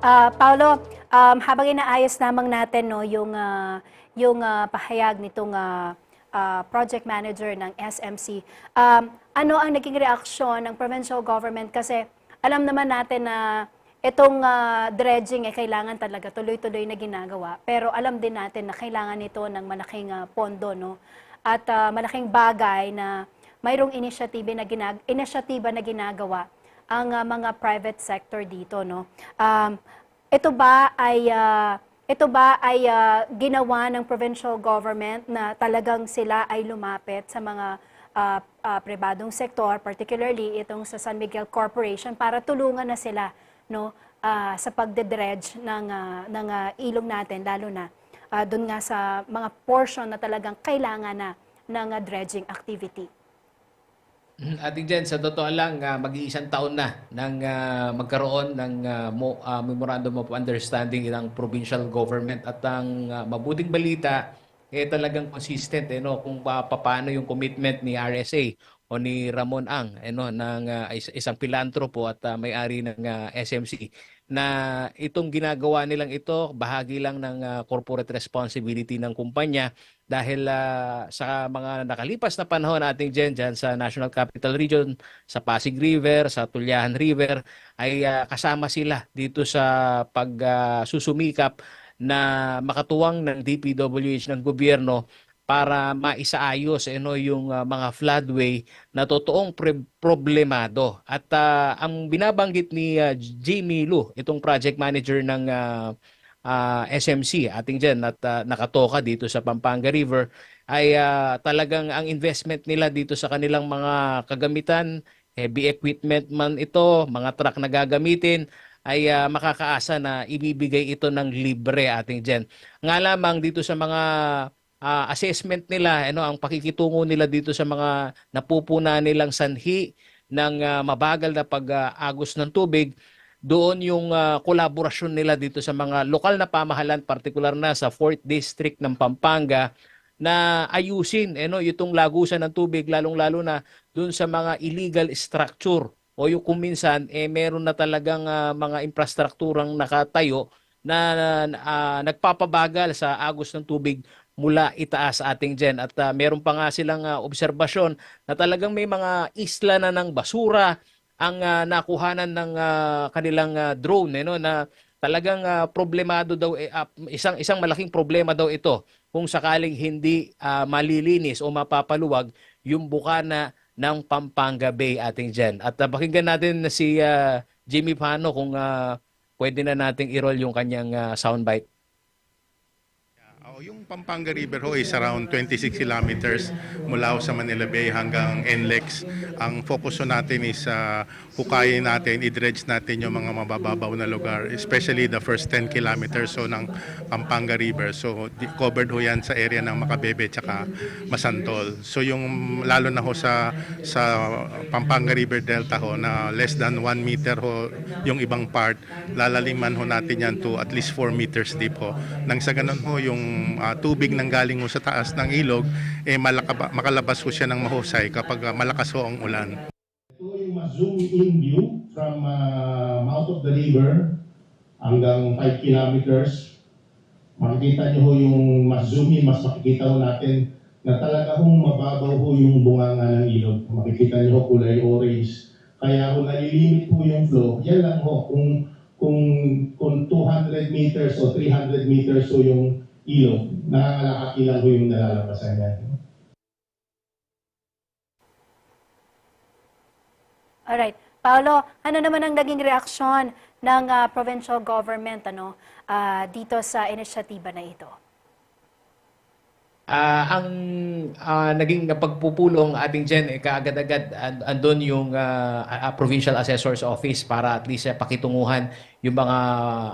Ah, Paulo, um, habang inaayos lamang natin, no, yung, ah, yung, ah, pahayag nitong, ah, ah, project manager ng S M C, um, ano ang naging reaksyon ng provincial government? Kasi alam naman natin na itong, ah, dredging, eh, kailangan talaga tuloy-tuloy na ginagawa. Pero alam din natin na kailangan ito ng malaking, ah, pondo, no? At, ah, malaking bagay na mayroong inisyatiba na ginag-, inisyatiba na ginagawa ang, ah, mga private sector dito, no? Um, ito ba ay, ah, ito ba ay, ah, ginawa ng provincial government na talagang sila ay lumapit sa mga, ah, ah, pribadong sektor, particularly itong sa San Miguel Corporation, para tulungan na sila, no, ah, sa pagdedredge ng, ah, ng, ah, ilog natin, lalo na, ah, dun nga sa mga portion na talagang kailangan na ng, ah, dredging activity? Mhm, Ating Jen, sa totoo lang, ah, mag-iisang taon na nang, ah, magkaroon ng, ah, mo-, ah, Memorandum of Understanding ng provincial government at ang, ah, mabuting balita, eh, talagang consistent, eh, no, kung pa-, papaano yung commitment ni R S A o ni Ramon Ang, eh, no, ng, ah, is-, isang pilantropo at, ah, may-ari ng, ah, S M C, na itong ginagawa nilang ito, bahagi lang ng, ah, corporate responsibility ng kumpanya dahil, ah, sa mga nakalipas na panahon, Ating Jen, dyan sa National Capital Region, sa Pasig River, sa Tullahan River, ay, ah, kasama sila dito sa pag, ah, susumikap na makatuwang ng D P W H ng gobyerno para maisaayos, eh, no, yung, ah, mga floodway na totoong pre-, problemado. At, ah, ang binabanggit ni, ah, Jimmy Lu, itong project manager ng, ah, ah, S M C, Ating Jen, at, ah, nakatoka dito sa Pampanga River, ay, ah, talagang ang investment nila dito sa kanilang mga kagamitan, heavy equipment man ito, mga truck na gagamitin, ay, ah, makakaasa na ibibigay ito ng libre, ating Jen. Nga lamang dito sa mga, ah, assessment nila, ano, ang pakikitungo nila dito sa mga napupuna nilang sanhi ng, ah, mabagal na pag, ah, agos ng tubig, doon yung, ah, kolaborasyon nila dito sa mga lokal na pamahalan, partikular na sa fourth District ng Pampanga, na ayusin, eh, no, itong lagusan ng tubig, lalong-lalo na doon sa mga illegal structure o yung kung minsan, eh, meron na talagang, ah, mga infrastrukturang nakatayo na, ah, nagpapabagal sa agos ng tubig mula itaas, ating Jen. At, ah, meron pa nga silang, ah, obserbasyon na talagang may mga isla na ng basura ang, ah, nakuhanan ng, ah, kanilang, ah, drone, eh, no, na talagang, ah, problemado daw, eh, ah, isang, isang malaking problema daw ito kung sakaling hindi, ah, malilinis o mapapaluwag yung bukana ng Pampanga Bay, ating Jen. At, ah, pakinggan natin na si, ah, Jimmy Pano kung, ah, pwede na nating i-roll yung kanyang, ah, soundbite. Oh, yung Pampanga River ho is around twenty-six kilometers mula ho sa Manila Bay hanggang N lex. Ang focus ho natin is, ah, hukayin natin, i-dredge natin yung mga mabababaw na lugar, especially the first ten kilometers ho ng Pampanga River. So, di, covered ho yan sa area ng Macabebe tsaka Masantol. So, yung lalo na ho sa, sa Pampanga River Delta ho na less than one meter ho yung ibang part, lalaliman ho natin yan to at least four meters deep ho. Nang sa ganun ho, yung, ah, tubig nang galing ho sa taas ng ilog, eh, malakaba-, makalabas ho siya ng mahusay kapag, ah, malakas ho ang ulan. Ito yung mas zoom in view from, ah, mouth of the river hanggang five kilometers. Makikita nyo ho yung mas zoom in, mas makikita ho natin na talaga hong mababaw ho yung bunganga ng ilog. Makikita nyo ho kulay orange. Kaya ho nalilimit ho yung flow. Yan lang ho. Kung, kung, kung two hundred meters o three hundred meters ho yung ilog, nangangalakati lang ho yung nalalabasan niya. Alright. Paolo, ano naman ang naging reaksyon ng, ah, provincial government, ano, ah, dito sa inisyatiba na ito? Ah, ang, ah, naging pagpupulong, ating Jen, eh, kaagad-agad an-, andun yung, ah, ah, Provincial Assessor's Office para at least, eh, pakitunguhan yung mga,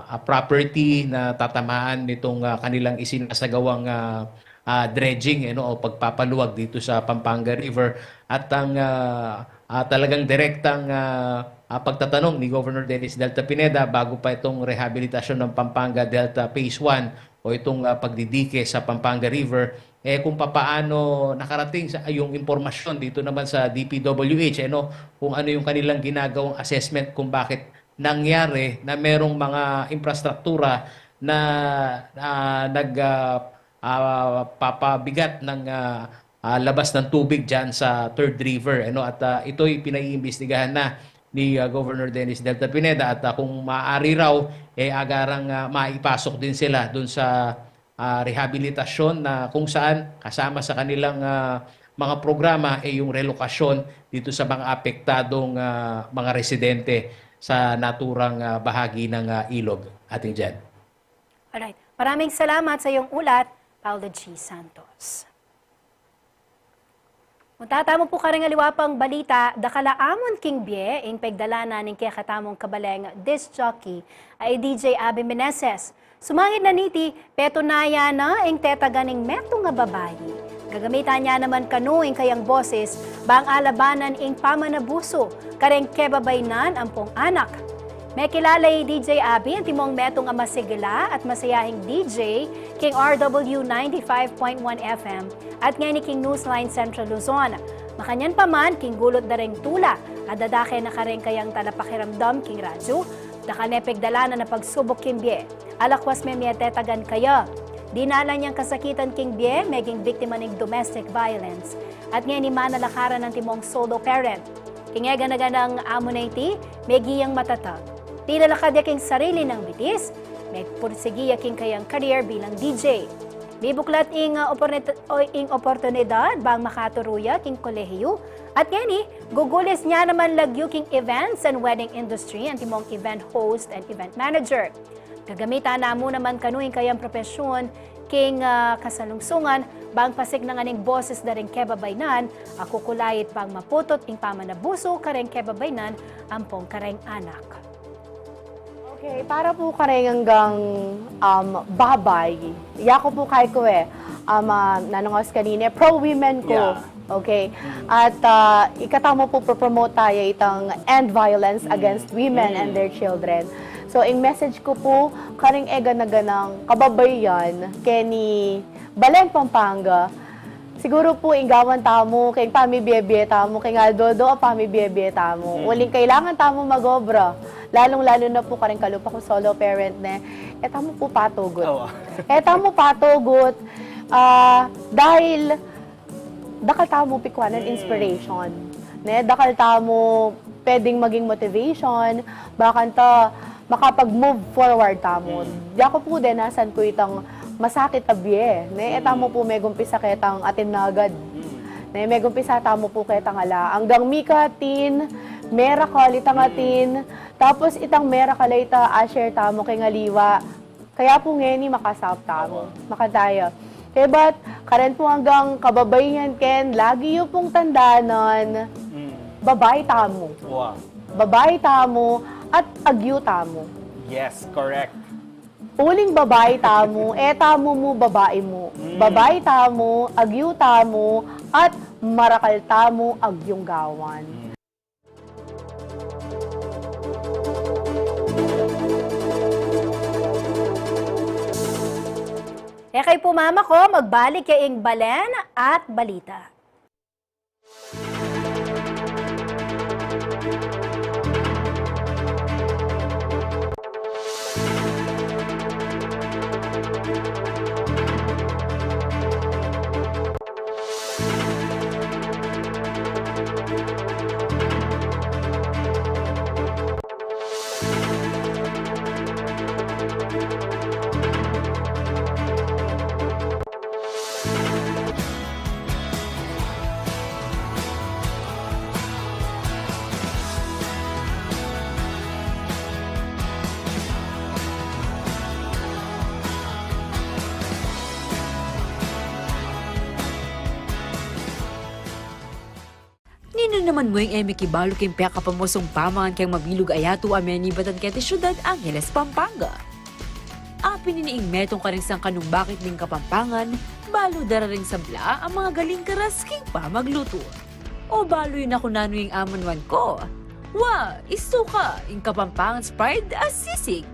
ah, property na tatamaan nitong, ah, kanilang isinasagawang, ah, ah, dredging, eh, no, o pagpapaluwag dito sa Pampanga River. At ang, ah, ah, talagang direktang, ah, ah, pagtatanong ni Governor Dennis Delta Pineda bago pa itong rehabilitasyon ng Pampanga Delta Phase one o itong, ah, pagdidike sa Pampanga River, eh, kung papaano nakarating sa, yung impormasyon dito naman sa D P W H, eh, no, kung ano yung kanilang ginagawang assessment kung bakit nangyari na merong mga infrastruktura na, ah, nag, ah, ah, papabigat ng, ah, ah, labas ng tubig dyan sa Third River, ano, at, ah, ito'y pinaiimbestigahan na ni, ah, Governor Dennis Delta Pineda at, ah, kung maaari raw, eh, agarang, ah, maipasok din sila dun sa, ah, rehabilitasyon na kung saan kasama sa kanilang, ah, mga programa, eh, yung relokasyon dito sa mga apektadong, ah, mga residente sa naturang, ah, bahagi ng, ah, ilog. Ating Jen. Alright. Maraming salamat sa iyong ulat, Paolo G Santos. Punta tamu pu karing aliwa pang balita. Dakal a amun king bie ing pegdalanan ning kekatamung kabaleng disc jockey a i D J Abby Meneses. Sumangid na niti, petunayan na ing tetagan ning metung a babai. Gagamitan ya naman kanu ing kayang boses bang alabanan ing pamanabusu kareng kebabaynan ampong anak. Mekilala i D J Abby antimong metung a masigla at masayahing D J king R W ninety-five point one F M at ngeni king Newsline Central Luzon. Makanyan pa man king gulut da reng tula a dadake na kareng kayang talapakiramdam king radyu, dakal ne pegdalanan a pagsubuk king bie. Alakwas me mie tetagan kaya. Dinalan yang kasakitan king bie, meging biktima ning domestic violence. At ngeni manalakaran antimong solo parent. King e gana-ganang amu na iti, megi yang matatag. Pinalakad ya king sarili nang bitis, megpursigi ya king kayang career bilang D J. Mibuklat ing, ah, opornit-, o, ing oportunidad bang makaturu ya king kolehiyu. At ngeni, gugulis ne naman lagyu king events and wedding industry antimong event host and event manager. Gagamitan na mu naman kanu ing kayang propesyun king, ah, kasalungsungan bang pasiknangan ing boses da ring kebabaynan a kukulait bang maputut ing pamanabusu kareng kebabaynan ampong kareng anak. Okay, para pu kareng anggang, um, babay, yaku pu kayku e, um, ah, nanung aus kanine, pro-women ku. Yeah. Okay. At, ah, ikatamu pu, promote taya itang end violence against women and their children. So, ing message ku pu kareng e gana-ganang kababaihan keni Balen, Pampanga, siguru pu ing gawan tamu keng pamibie-bie tamu, keng aldo-aldo a pamibie-bie tamu. Uling kailangan tamu mag-obra, lalung-lalu na pu kareng kalupa kung solo parent ne. E tamu pu patugut. E tamu patugut, ah, dahil dakal tamu pikuanan inspiration, ne? Dakal tamu pwedeng maging motivation, bakanta makapag-move forward tamu. Yaku pu, denasan ku itang masakit a bie, ne? E tamu pu megumpisa ketang atin na agad. Ne, megumpisa tamu pu ketang ala. Anggang mika atin, merakal itang atin, tapos itang merakal a ita a-share tamu keng aliwa. Kaya pu ngeni makasaup tamu. Makadaya. Kaybat, karen pu anggang kababaihan ken, lagi yu pung tandanan, babai tamu. Babai tamu at agyu tamu. Yes, correct. Uling babai tamu, e tamu mu babai mu. Babai tamu, agyu tamu, at marakal tamu agyung gawan. E kayu pu mamako, magbalik ya ing Balen at Balita. Ninu naman mu ing e mikibalu king pekapamusung pamangan keng mabilug a yatu a menibatan keti siudad Angeles, Pampanga? Apin ini ing metung karing sangkanumbakit ning Kapampangan, balu da ra ring sabla a mangagaling karas king pamaglutu. O balu yu na ku nanu ing amanuan ku? Wa, isu ka, ing Kapampangan's pride a sisig.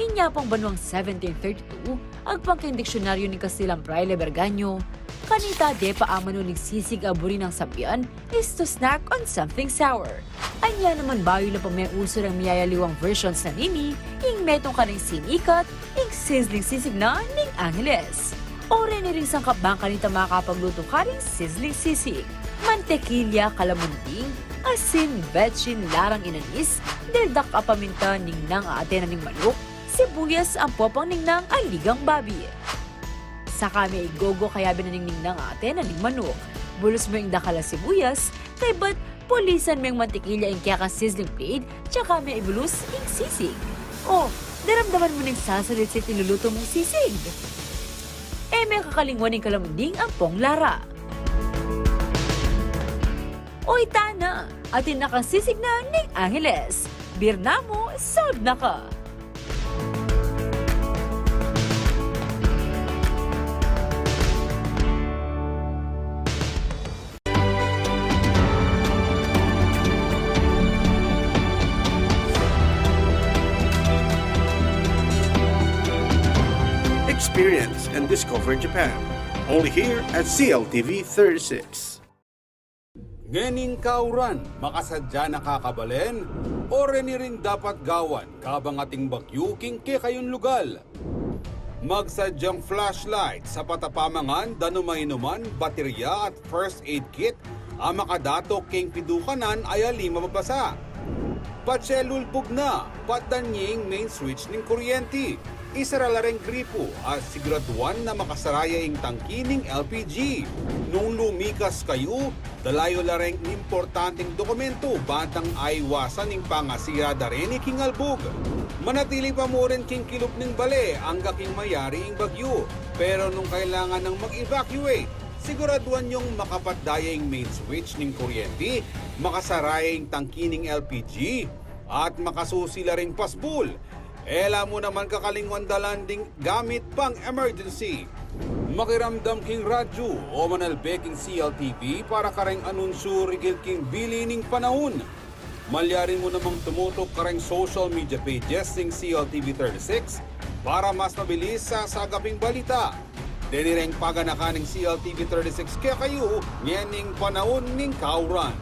Inya pang banuang seventeen thirty-two, agpang keng diksyonaryo ning Kastilan Fraile Berganyo, kanita depa amanu ning sisig a buri nang sabian is to snack on something sour. Anya naman bayu la pa meng usu reng miyayaliwang versions na nini, ing metung karing sinikat, ing sizzling sisig na ning Angeles. O reni ring sangkap bang kanita makapaglutu karing sizzling sisig. Mantekilya, kalamunding, asin, betsin, larang inanis, deldak a paminta, ningnang a atena ning manuk, sibuyas ampong ningnang a ligang babi. Saka me igogo kayabe na ning ningnang a atena ning manuk. Bulus me ing dakal a sibuyas, kaybat pulisan meng mantekilya ing kekang sizzling plate, tsaka me ibulus ing sisig. O, daramdaman mu neng sasalitsit ing lulutu mung sisig. E me kakalingwan ing kalamunding ampong lara. O, ita na, atin na kang sisig na ning Angeles. Birna mu, solve na ka. Experience and discover Japan. Only here at C L T V thirty-six. Ngening kauran, makasadya na ka kabalen, o reni rin dapat gawan, kabang ating bagyu king kekayung lugal. Magsadyang flashlight, sapat a pamangan, danum a inuman, baterya at first aid kit, a makadatok king pidukanan a alim a mabasa. Patse lulbug na, patdan ye ing main switch ning kuryenti. Isara la reng gripo at siguraduan na makasara ya ing tangki ning L P G. Nung lumikas kayu, dala yu la reng importanteng dokumento bantang aiwasan ing pangasira da reni king albug. Manatili pa mu rin king kilub ning bale angga king mayari ing bagyu. Pero nung kailangan nang mag-evacuate, siguraduan yung makapatda ya ing main switch ning kuryenti, makasara ya ing tangki ning L P G, at makasusi la ring pasbul. E la mu naman kakalingwan dalan ding gamit pang emergency. Makiramdam king radyu o manalbe king C L T V para kareng anunsyu rigil king bili ning panaun. Malyari mu namang tumutok kareng social media pages ning C L T V thirty-six para mas mabilis sasagap ing balita. Deni reng paganakan ning C L T V thirty-six kekayu ngening panaun ning kauran.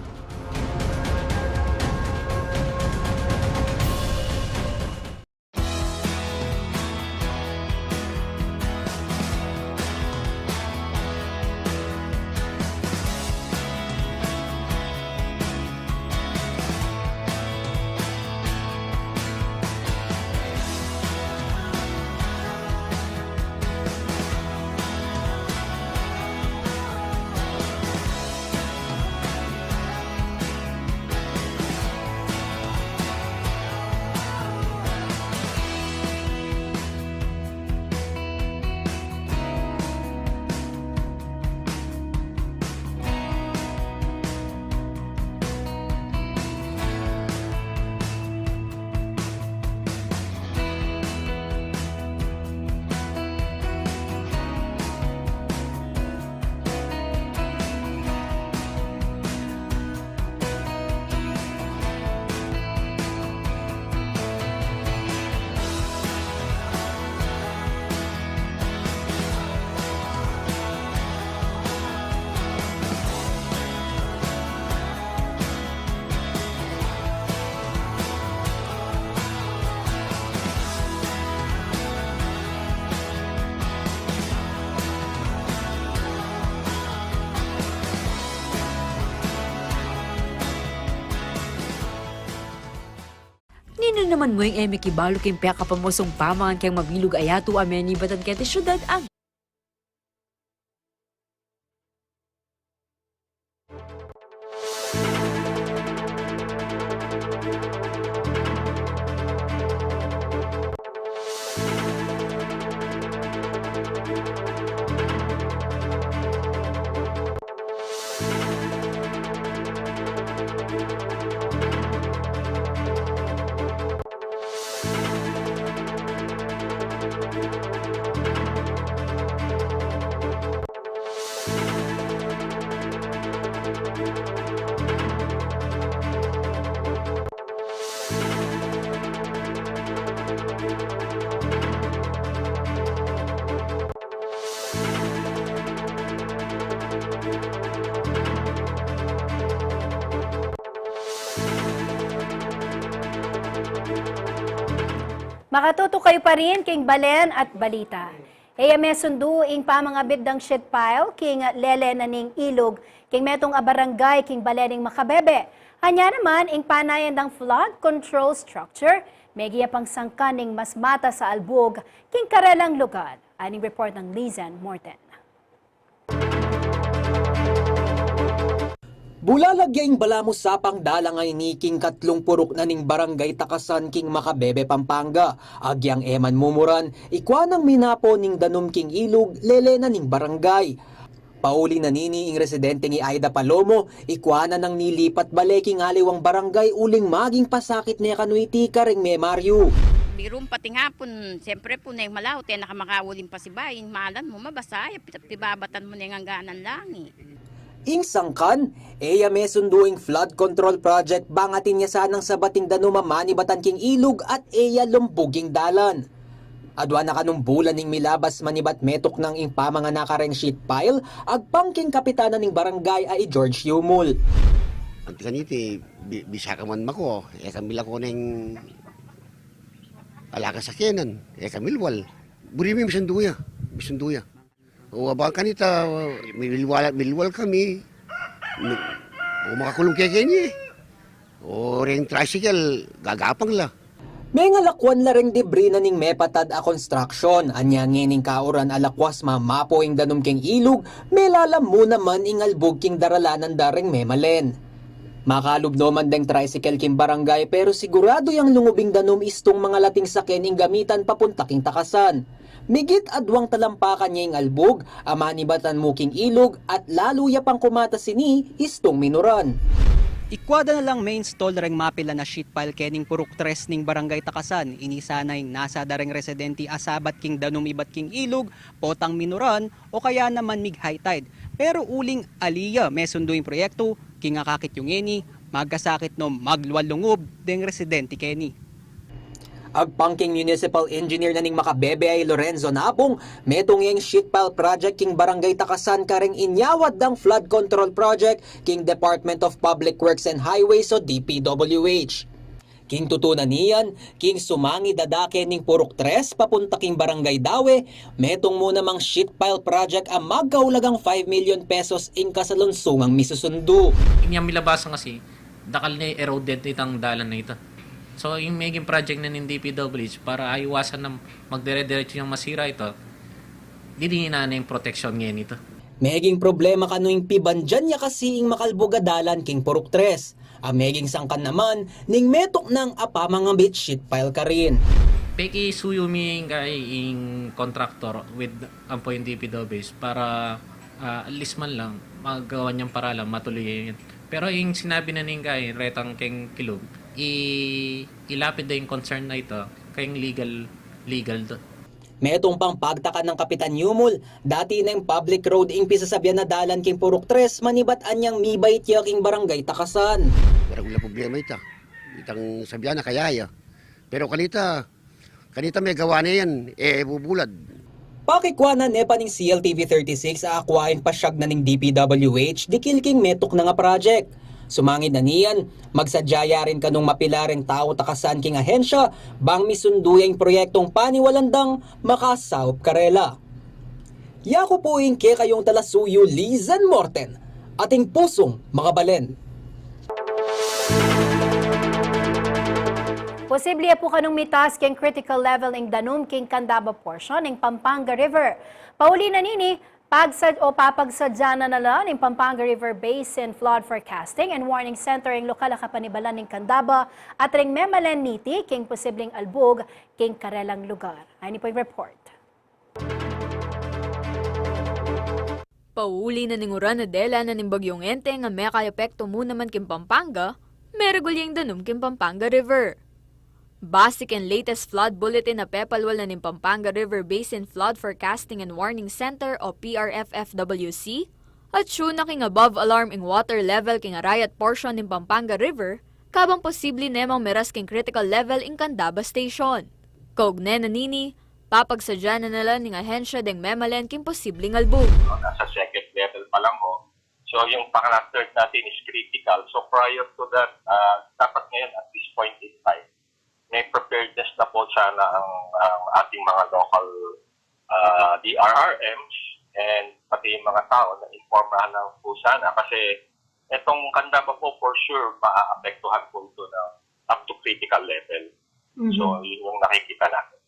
Ninu naman mu ing e mikibalu king pekapamusung pamangan keng mabilug a yatu a menibatan keti syudad, agi? Makatutok kayu pa rin king balen at balita. E ya mesundu ing pamangabit dang sheet pile king lele na ning ilug king metung a barangay king balen ning Macabebe. Anya naman ing panayan dang flood control structure, megaya pang sangkan ning mas matas a albug king karelang lugar. Aning report nang Lizan Morten. Bulalag ya ing balamu sapang dalan ngeni king katlung puruk na ning barangay Takasan king Macabebe, Pampanga. Agyang e man mumuran, ikua nang minapo ning danum king ilug lele na ning barangay. Pauli na nini ing residenteng i Aida Palomo, ikua na nang nilipat bale king aliwang barangay uling maging pasakit ne kanu iti kareng memaryu. Birum pating hapun, siyempre pu, neng malaut e na ka makauling pasibayu, malan mu mabasa, e, pi-, pibabatan mu neng angganan langi. Ing sangkan, e ya mesundu ing flood control project bang atin ya sanang sabat ing danum a manibatan king ilug at e ya lumbug ing dalan. Adua na kanung bulan ing milabas manibat metuknang ing pamangan na kareng sheet pile, agpang king kapitanan ning barangay a i George Yumul. Anti kaniti, bi-, bisa ka man mako, e kami la ko neng ala kasakyanan, e kami lual. Buri mi misundu ya, misundu ya. O, abang kanita, milwal, milwal kami. Mi-, o, makakulung kekeni. O, reng tricycle, gagapang la. Mengalakuan la reng debris na ning mepatad a construction. Anya ngening kauran a lakwas mamapo ing danum king ilug, melalam mu naman ing albug king daralanan da reng memalen. Makalub no man deng tricycle king barangay, pero siguradu yang lungub ing danum istung mangalating saken ing gamitan papunta king Takasan. Migit aduang talampakan ya ing albug a manibatan mu king ilug at lalu ya pang kumatas ini istung minuran. Ikua da na lang me-install reng mapilan a sheet pile kening purok tres ning Barangay Takasan, ini sana ing nasa da reng residente a sabat king danum ibat king ilug, potang minuran, o kaya naman mig-high tide. Pero uling ali ya mesundu ing proyektu, king akakit yu ngeni, magkasakit no maglual lungub deng residente keni. Agpang king municipal engineer na ning makabebe a i Lorenzo Napung, metung ya ing sheet pile project king Barangay Takasan kareng inyawad dang flood control project king Department of Public Works and Highways o D P W H. King tutu na niyan, king sumangid a dake ning purok tres papunta king Barangay Dawe, metung mu namang sheet pile project a magkaulagang five million pesos ing kasalunsungang misusundu. Inyang milabasan kasi, dakal ne eroded itang dalan na ita. So, ing meging project na ning D P W H para aiwasan na magdire-diretso yang masira ita, dininan ne ing proteksyon ngeni ita. Meging problema kanu ing pibandian ya kasi ing makalbug a dalan king purok tres, a meging sangkan naman ning metung nang apamangabit sheet pile karin. Pekisuyu mi ing kai ing kontraktor with ampo ing D P W H para, ah, at least man lang magawa niyang paralan, matuloy yan. Pero ing sinabi na ning kai retang keng kilub, i-, ilapid da ing concern na ita keng legal, legal da. Metung pang pagtakan nang Kapitan Yumul, dati neng public road ing pisasabyan a dalan king purok tres manibat anyang mibait ya king Barangay Takasan. Wala, wala problema ita. Itang sabyan na kaya ya. Pero kanita, kanita megawa na yan, e bubulad. Pakikuanan ne pa ning C L T V thirty-six a akua ing pasyag na ning D P W H dikil king metung na nga project. Sumangid na niyan, magsadya ya rin kanung mapila reng tau Takasan king ahensya, bang misundu ya ing proyektung paniwalan dang makasaup karela. Yaku pu ing kekayung talasuyu, Lizan Morten, ating pusung makabalen. Posible ya pu kanung mitas keng critical level ing danum king Candaba portion ning Pampanga River. Pauli na nini, pagsa-, o papagsadya na na la ning Pampanga River Basin Flood Forecasting and Warning Center ing lokal a kapanibalan ning Candaba at ring memalen niti king posibleng albug king karelang lugar. Ini pu ing report. Pauli na ning uran a dela na ning Bagyong Enteng a mekayapektu mu naman king Pampanga, meragul ya ing danum king Pampanga River. Base keng latest flood bulletin a pepalwal na ning Pampanga River Basin Flood Forecasting and Warning Center o P R F F W C, atyu na king above alarm ing water level king arayat portion ning Pampanga River, kabang posible ne mang meras king critical level ing Candaba Station. Kaugnay na nini, papagsadya na na la ning ahensya deng memalen king posibleng albug. Nasa second level pa lang ho. So, yung pang-cluster natin is critical. So, prior to that, ah, dapat ngayon at this point in time, may preparedness na po sana ang, ang ating mga local, ah, D R R Ms and pati yung mga tao na impormahan na po sana kasi itong Candaba po for sure maaapektuhan po ito ng up to critical level. So, yun yung nakikita natin.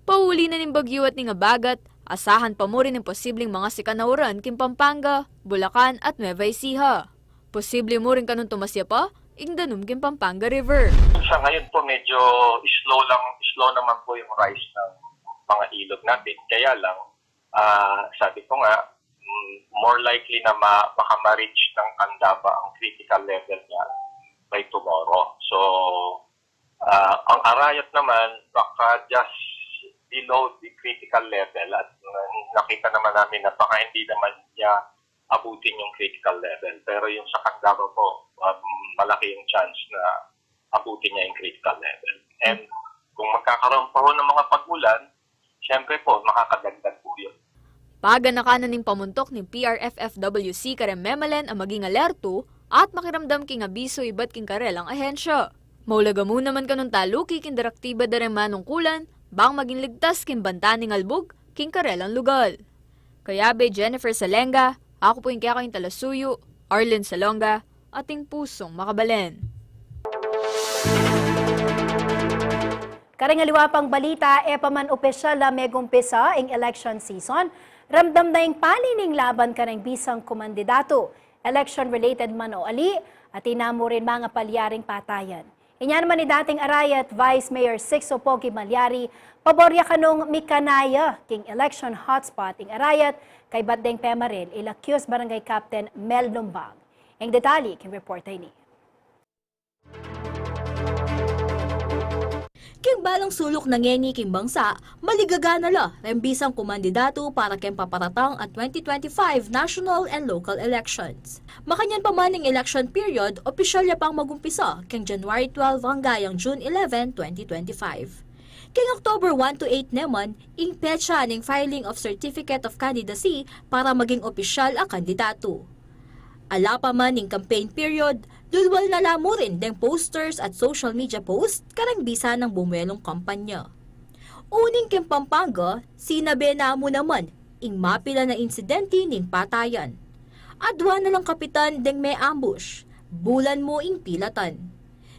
Pauli na ning bagyu at ning abagat, asahan pa mu rin ing posibleng mga sikan a uran king Pampanga, Bulacan at Nueva Ecija. Posible mu rin kanung tumasya pa ing danum king Pampanga River. Sa ngayon po, medyo slow lang, slow naman po yung rise ng mga ilog natin. Kaya lang, ah, sabi ko nga, mm, more likely na ma-, baka ma-reach ng Candaba ang critical level niya by tomorrow. So, ah, ang arayat naman, baka just below the critical level at, uh, nakita naman namin na baka hindi naman niya abutin yung critical level. Pero yung sa Candaba po, um, malaki yung chance na abutin niya yung critical level. And kung magkakaroon pa ho ng mga pag-ulan, siyempre po, makakadagdag po yun. Paganaka na ning pamuntuk ning P R F F W C kareng memalen a maging alerto at makiramdam king abiso ibat king karelang ahensya. Maulaga mu naman kanung taluki king direktiba da reng manungkulan bang maging ligtas king banta ning albug king karelang lugal. Kayabe, Jennifer Salenga, aku pu ing kekayung talasuyu, Arlene Salonga, ating pusung makabalen. Kareng aliwa pang balita, e pa man opisyal a megumpisa ing election season, ramdam na ing pali ning laban kareng bisang kumandidatu, election-related man o ali, atin na mu ring mangapalyaring patayan. Inya naman i dating Arayat Vice Mayor Sixto Pogi Malyari, pabor ya kanung mikanaya king election hotspot ing Arayat, kaybat deng pemaril i Lakius Barangay Captain Mel Lumbang. Ing detalye king report a ini. King balang suluk na ngeni king bangsa, maligaga na la reng bisang kumandidatu para keng paparatang a twenty twenty-five national and local elections. Makanyan pa man ing election period, opisyal ya pang magumpisa keng January twelve hanggang June eleven, twenty twenty-five. Keng October one to eight naman ing petsa ning filing of certificate of candidacy para maging opisyal a kandidatu. Ala pa man ing campaign period, lulwal na la mu rin deng posters at social media post kareng bisa nang bumuelung kampanya. Uling keng Pampanga, sinabe na mu naman ing mapilan a insidente ning patayan. Adwa na lang kapitan deng me-ambush, bulan mu ing pilatan.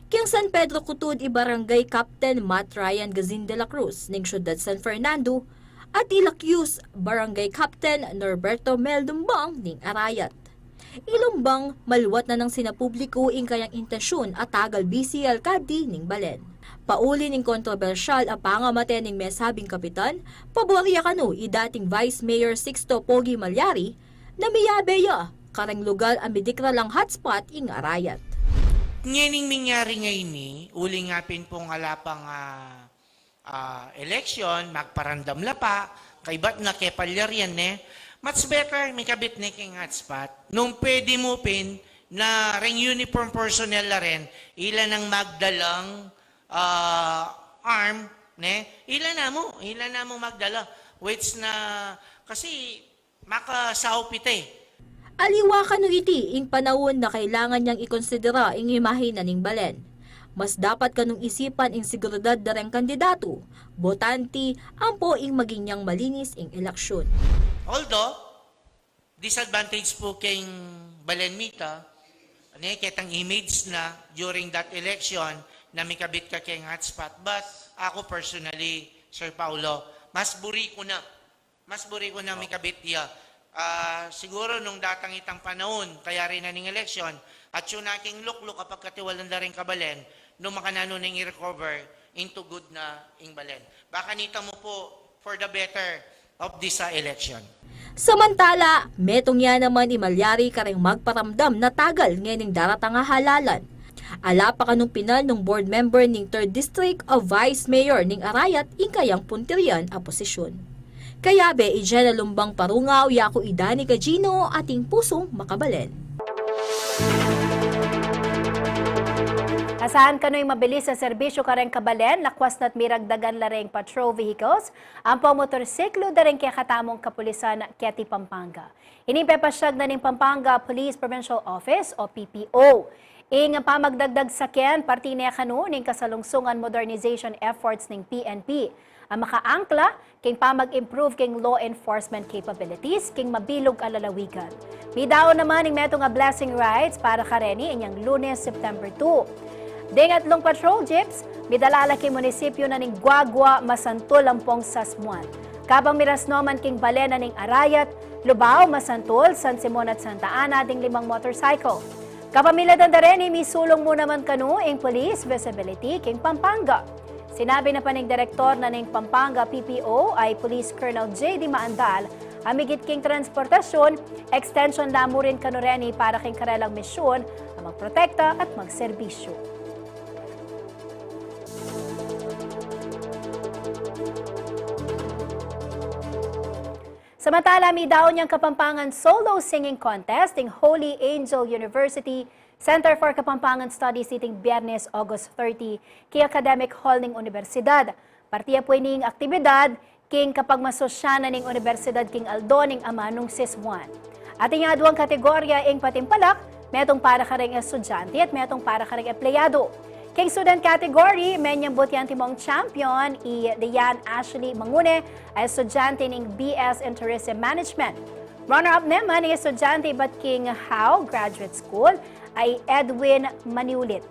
Keng San Pedro Cutud i Barangay Captain Matt Ryan Gazin de la Cruz ning Syudad San Fernando, at i Lakius Barangay Captain Norberto Mel Lumbang ning Arayat. I Lumbang, maluat na nang sinapubliku ing kayang intensyon a tagal bisi alkalde ning balen. Pauli ning kontrobersyal a pangamate ning mesabing kapitan, pabor ya kanu i dating Vice Mayor Sixto Pogi Malyari, na miyabe ya kareng lugal a midikra lang hotspot ing Arayat. Ngening minyari ngeni, uli nga pin pung ala pang, ah, ah, eleksyon, magparamdam la pa, kaybat na kepalyarian ne, much better, mikabit ne keng hotspot. Nung pwede mu pin, na reng uniform personnel la rin, ila nang magdalang, ah, arm, ne? Ila na mu, ila na mu magdala. Which na, kasi, makasaup ita e. Aliwa kanu iti ing panaun na kailangan yang ikonsidera ing imahe na ning balen. Mas dapat kanung isipan ing seguridad da reng kandidatu, botante, ampo ing maging yang malinis ing eleksyon. Although, disadvantage pu keng balen mita, ne, ketang image na during that election na mikabit ka keng hotspot. But ako personally, Sir Paulo, mas buri ku na Mas buri ku na mikabit ya. Ah, siguro nung datang itang panaun, kayari na ning eleksyon, atyu na king lukluk a pagkatiwalan da ring kabalen, nung makananu neng i-recover into good na ing balen. Baka nita mu pu for the better of this, ah, election. Samantala, metung ya naman i Malyari kareng magparamdam na tagal ngening daratang a halalan. Ala pa kanung pinal nung board member ning Third District o Vice Mayor ning Arayat ing kayang puntirian a posisyon. Kayabe i Jenna Lumbang Parungaw, yaku i Dani Gagino, ating pusung makabalen. Asahan kanu ing mabilis a serbisyu kareng kabalen, lakwas na't miragdagan la reng patrol vehicles ampong motorsiklo da reng kekatamung kapulisan keti Pampanga. Ini ing pepasyag na ning Pampanga Police Provincial Office o P P O. Ing pamagdagdag saken, parti ne kanu ning kasalungsungan modernization efforts ning P N P a makaangkla king pamag-improve king law enforcement capabilities king mabilug a lalawigan. Midaun naman ing metung a blessing rides para kareni inyang Lunes, September two. Ding atlung patrol jeeps, midala la king munisipyu na ning Guagua, Masantul ampong Sasmuan. Kabang mirasnu man king balen na ning Arayat, Lubao, Masantul, San Simon at Santa Ana ding limang motorcycle. Kapamilatan da reni, misulung mu naman kanu ing police visibility king Pampanga. Sinabi na pa ning direktor na ning Pampanga P P O a i Police Colonel J D Maandal, a migit king transportasyun, extension la mu rin kanu reni para king karelang misyun a magprotekta at magserbisyu. Samantala, midaun yang Kapampangan Solo Singing Contest ing Holy Angel University Center for Kapampangan Studies niting Biyernes, August thirty, king academic hall ning universidad. Parti ya pu ining aktibidad king kapagmasosyanan ning universidad king aldo ning Ama nung Siswan. Atin yang aduang kategorya ing patimpalak, metung para kareng estudyante at metung para kareng empleyado. King student category, menyambut yang timong champion i Diane Ashley Mangune, a estudyante ning B S in Tourism Management. Runner-up naman ing estudyante ibat king Howe Graduate School a i Edwin Maniulit.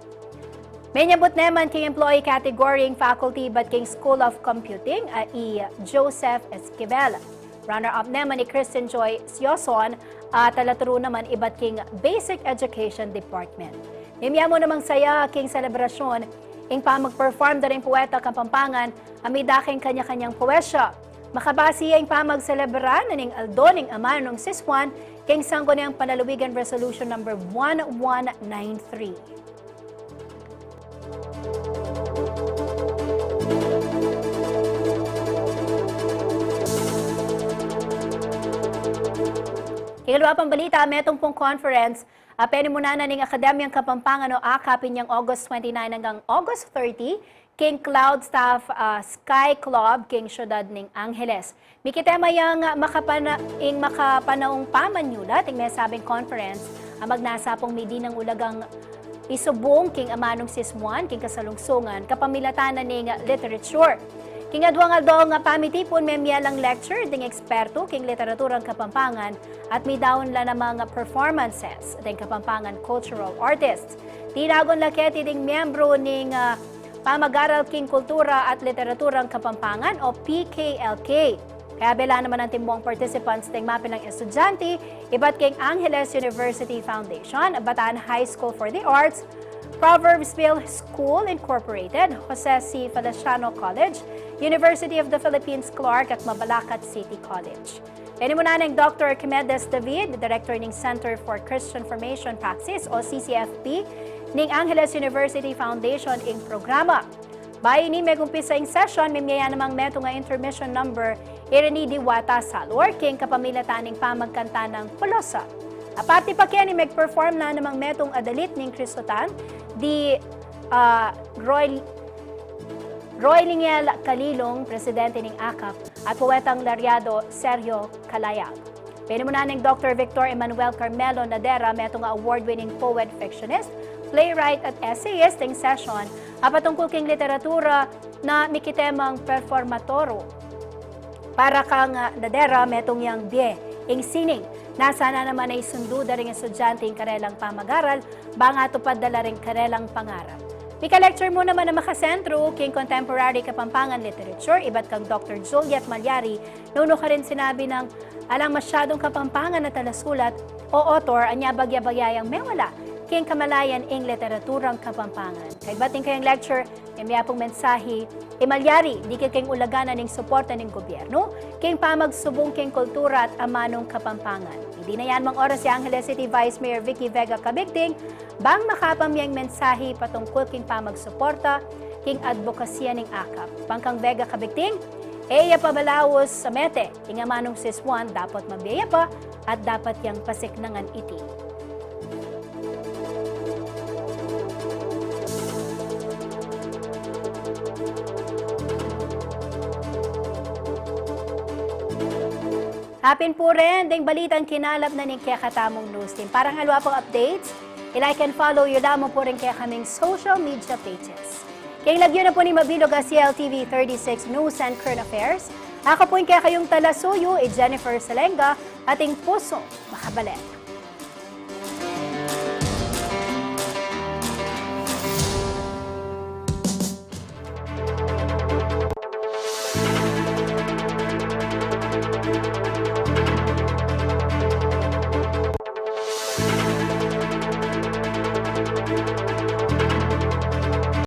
Menyambut naman king employee category ing faculty ibat king School of Computing a i Joseph Esquivel. Runner-up naman i Kristen Joy Sioson, a talaturu naman ibat king Basic Education Department. Mimya mu namang saya king selebrasyun ing pamag-perform da ring puweta Kapampangan a mida king kanya-kanyang powesya. Makabase ya ing pamagselebra na ning aldo ning Ama nung Siswan king Sangguniang Panlalawigan Resolution Number one one nine three. King aliwa pang balita, metung pung conference a penimunan na ning Akademyang Kapampangan o akap inyang August twenty-nine anggang August thirty, king Cloud Staff, ah, Sky Club king syudad ning Angeles. Mikitema yang, ah, makapana-, ing makapanaung pamanyulat ing mesabing conference a magnasa pung midi nang ulagang isubung king amanung sismuan king kasalungsungan kapamilatan na ning literature. King aduang aldong pamitipun, memie lang lecture ding ekspertu king literaturang Kapampangan at midaun la namang performances ding Kapampangan cultural artists. Tinagun la keti ding miyembru ning, ah, Pamag-aral king Kultura at Literaturang Kapampangan o P K L K. Kayabe la naman antimong participants ding mapilang estudyante ibat king Angeles University Foundation, Bataan High School for the Arts, Proverbsville School Incorporated, Jose C. Feliciano College, University of the Philippines Clark at Mabalacat City College. Penimunan neng Doktor Archimedes David, Director ning Center for Christian Formation Praxis o C C F P ning Angeles University Foundation, ing programa. Bayu ini megumpisa ing session, memie ya namang metung a intermission number, Irini Diwata Salor, king kapamilatan ning pamagkanta nang Pulosa. Aparte pa keni, megperform la namang metung a dalit ning Kristotan, di, ah, Roy, Roy Lingel Calilong, presidente ning akap, at poetang Lariado Sergio Calayag. Penimunan neng Doktor Victor Emmanuel Carmelo Nadera, metung a award-winning poet, fictionist, playwright at essayist ing session a patungkul king literatura na mikitemang performatorio. Para kang, ah, Nadera, metung yang bie ing sining nasa na naman a isundu da ring estudyante ing karelang pamag-aral, bang atupad da la ring karelang pangarap. Mika-lecture mu naman a makasentru king contemporary Kapampangan literature ibat kang Doktor Juliet Malyari, nung nukarin sinabi nang alang masyadung Kapampangan a talasulat o author a nya bagya-bagya yang mewala king kamalayan ing literaturang Kapampangan. Kaybat ning kayang lecture, memie pung mensahe i Malyari dikit king ulagan na ning suporta ning gobyernu king pamagsubung king kultura at amanung Kapampangan. Midi na yan mang oras i Angeles City Vice Mayor Vicky Vega Cabigting bang makapamye ing mensahe patungkul king pamagsuporta king adbokasiya ning akap. Pangkang Vega Cabigting, e ya pa balaus a mete ing amanung sismuan, dapot mabie ya pa at dapat yang pasiknangan iti. Apin pu rin ding balitang kinalap na ning kekatamung news team. Para king aliwa pang updates, i-like and follow yu lamang pu rin ing kekaming social media pages. King lagyu na pu ning mabilug a C L T V thirty-six News and Current Affairs, aku pu ing kekayung talasuyu, i Jennifer Salenga, atin pusung makabalen.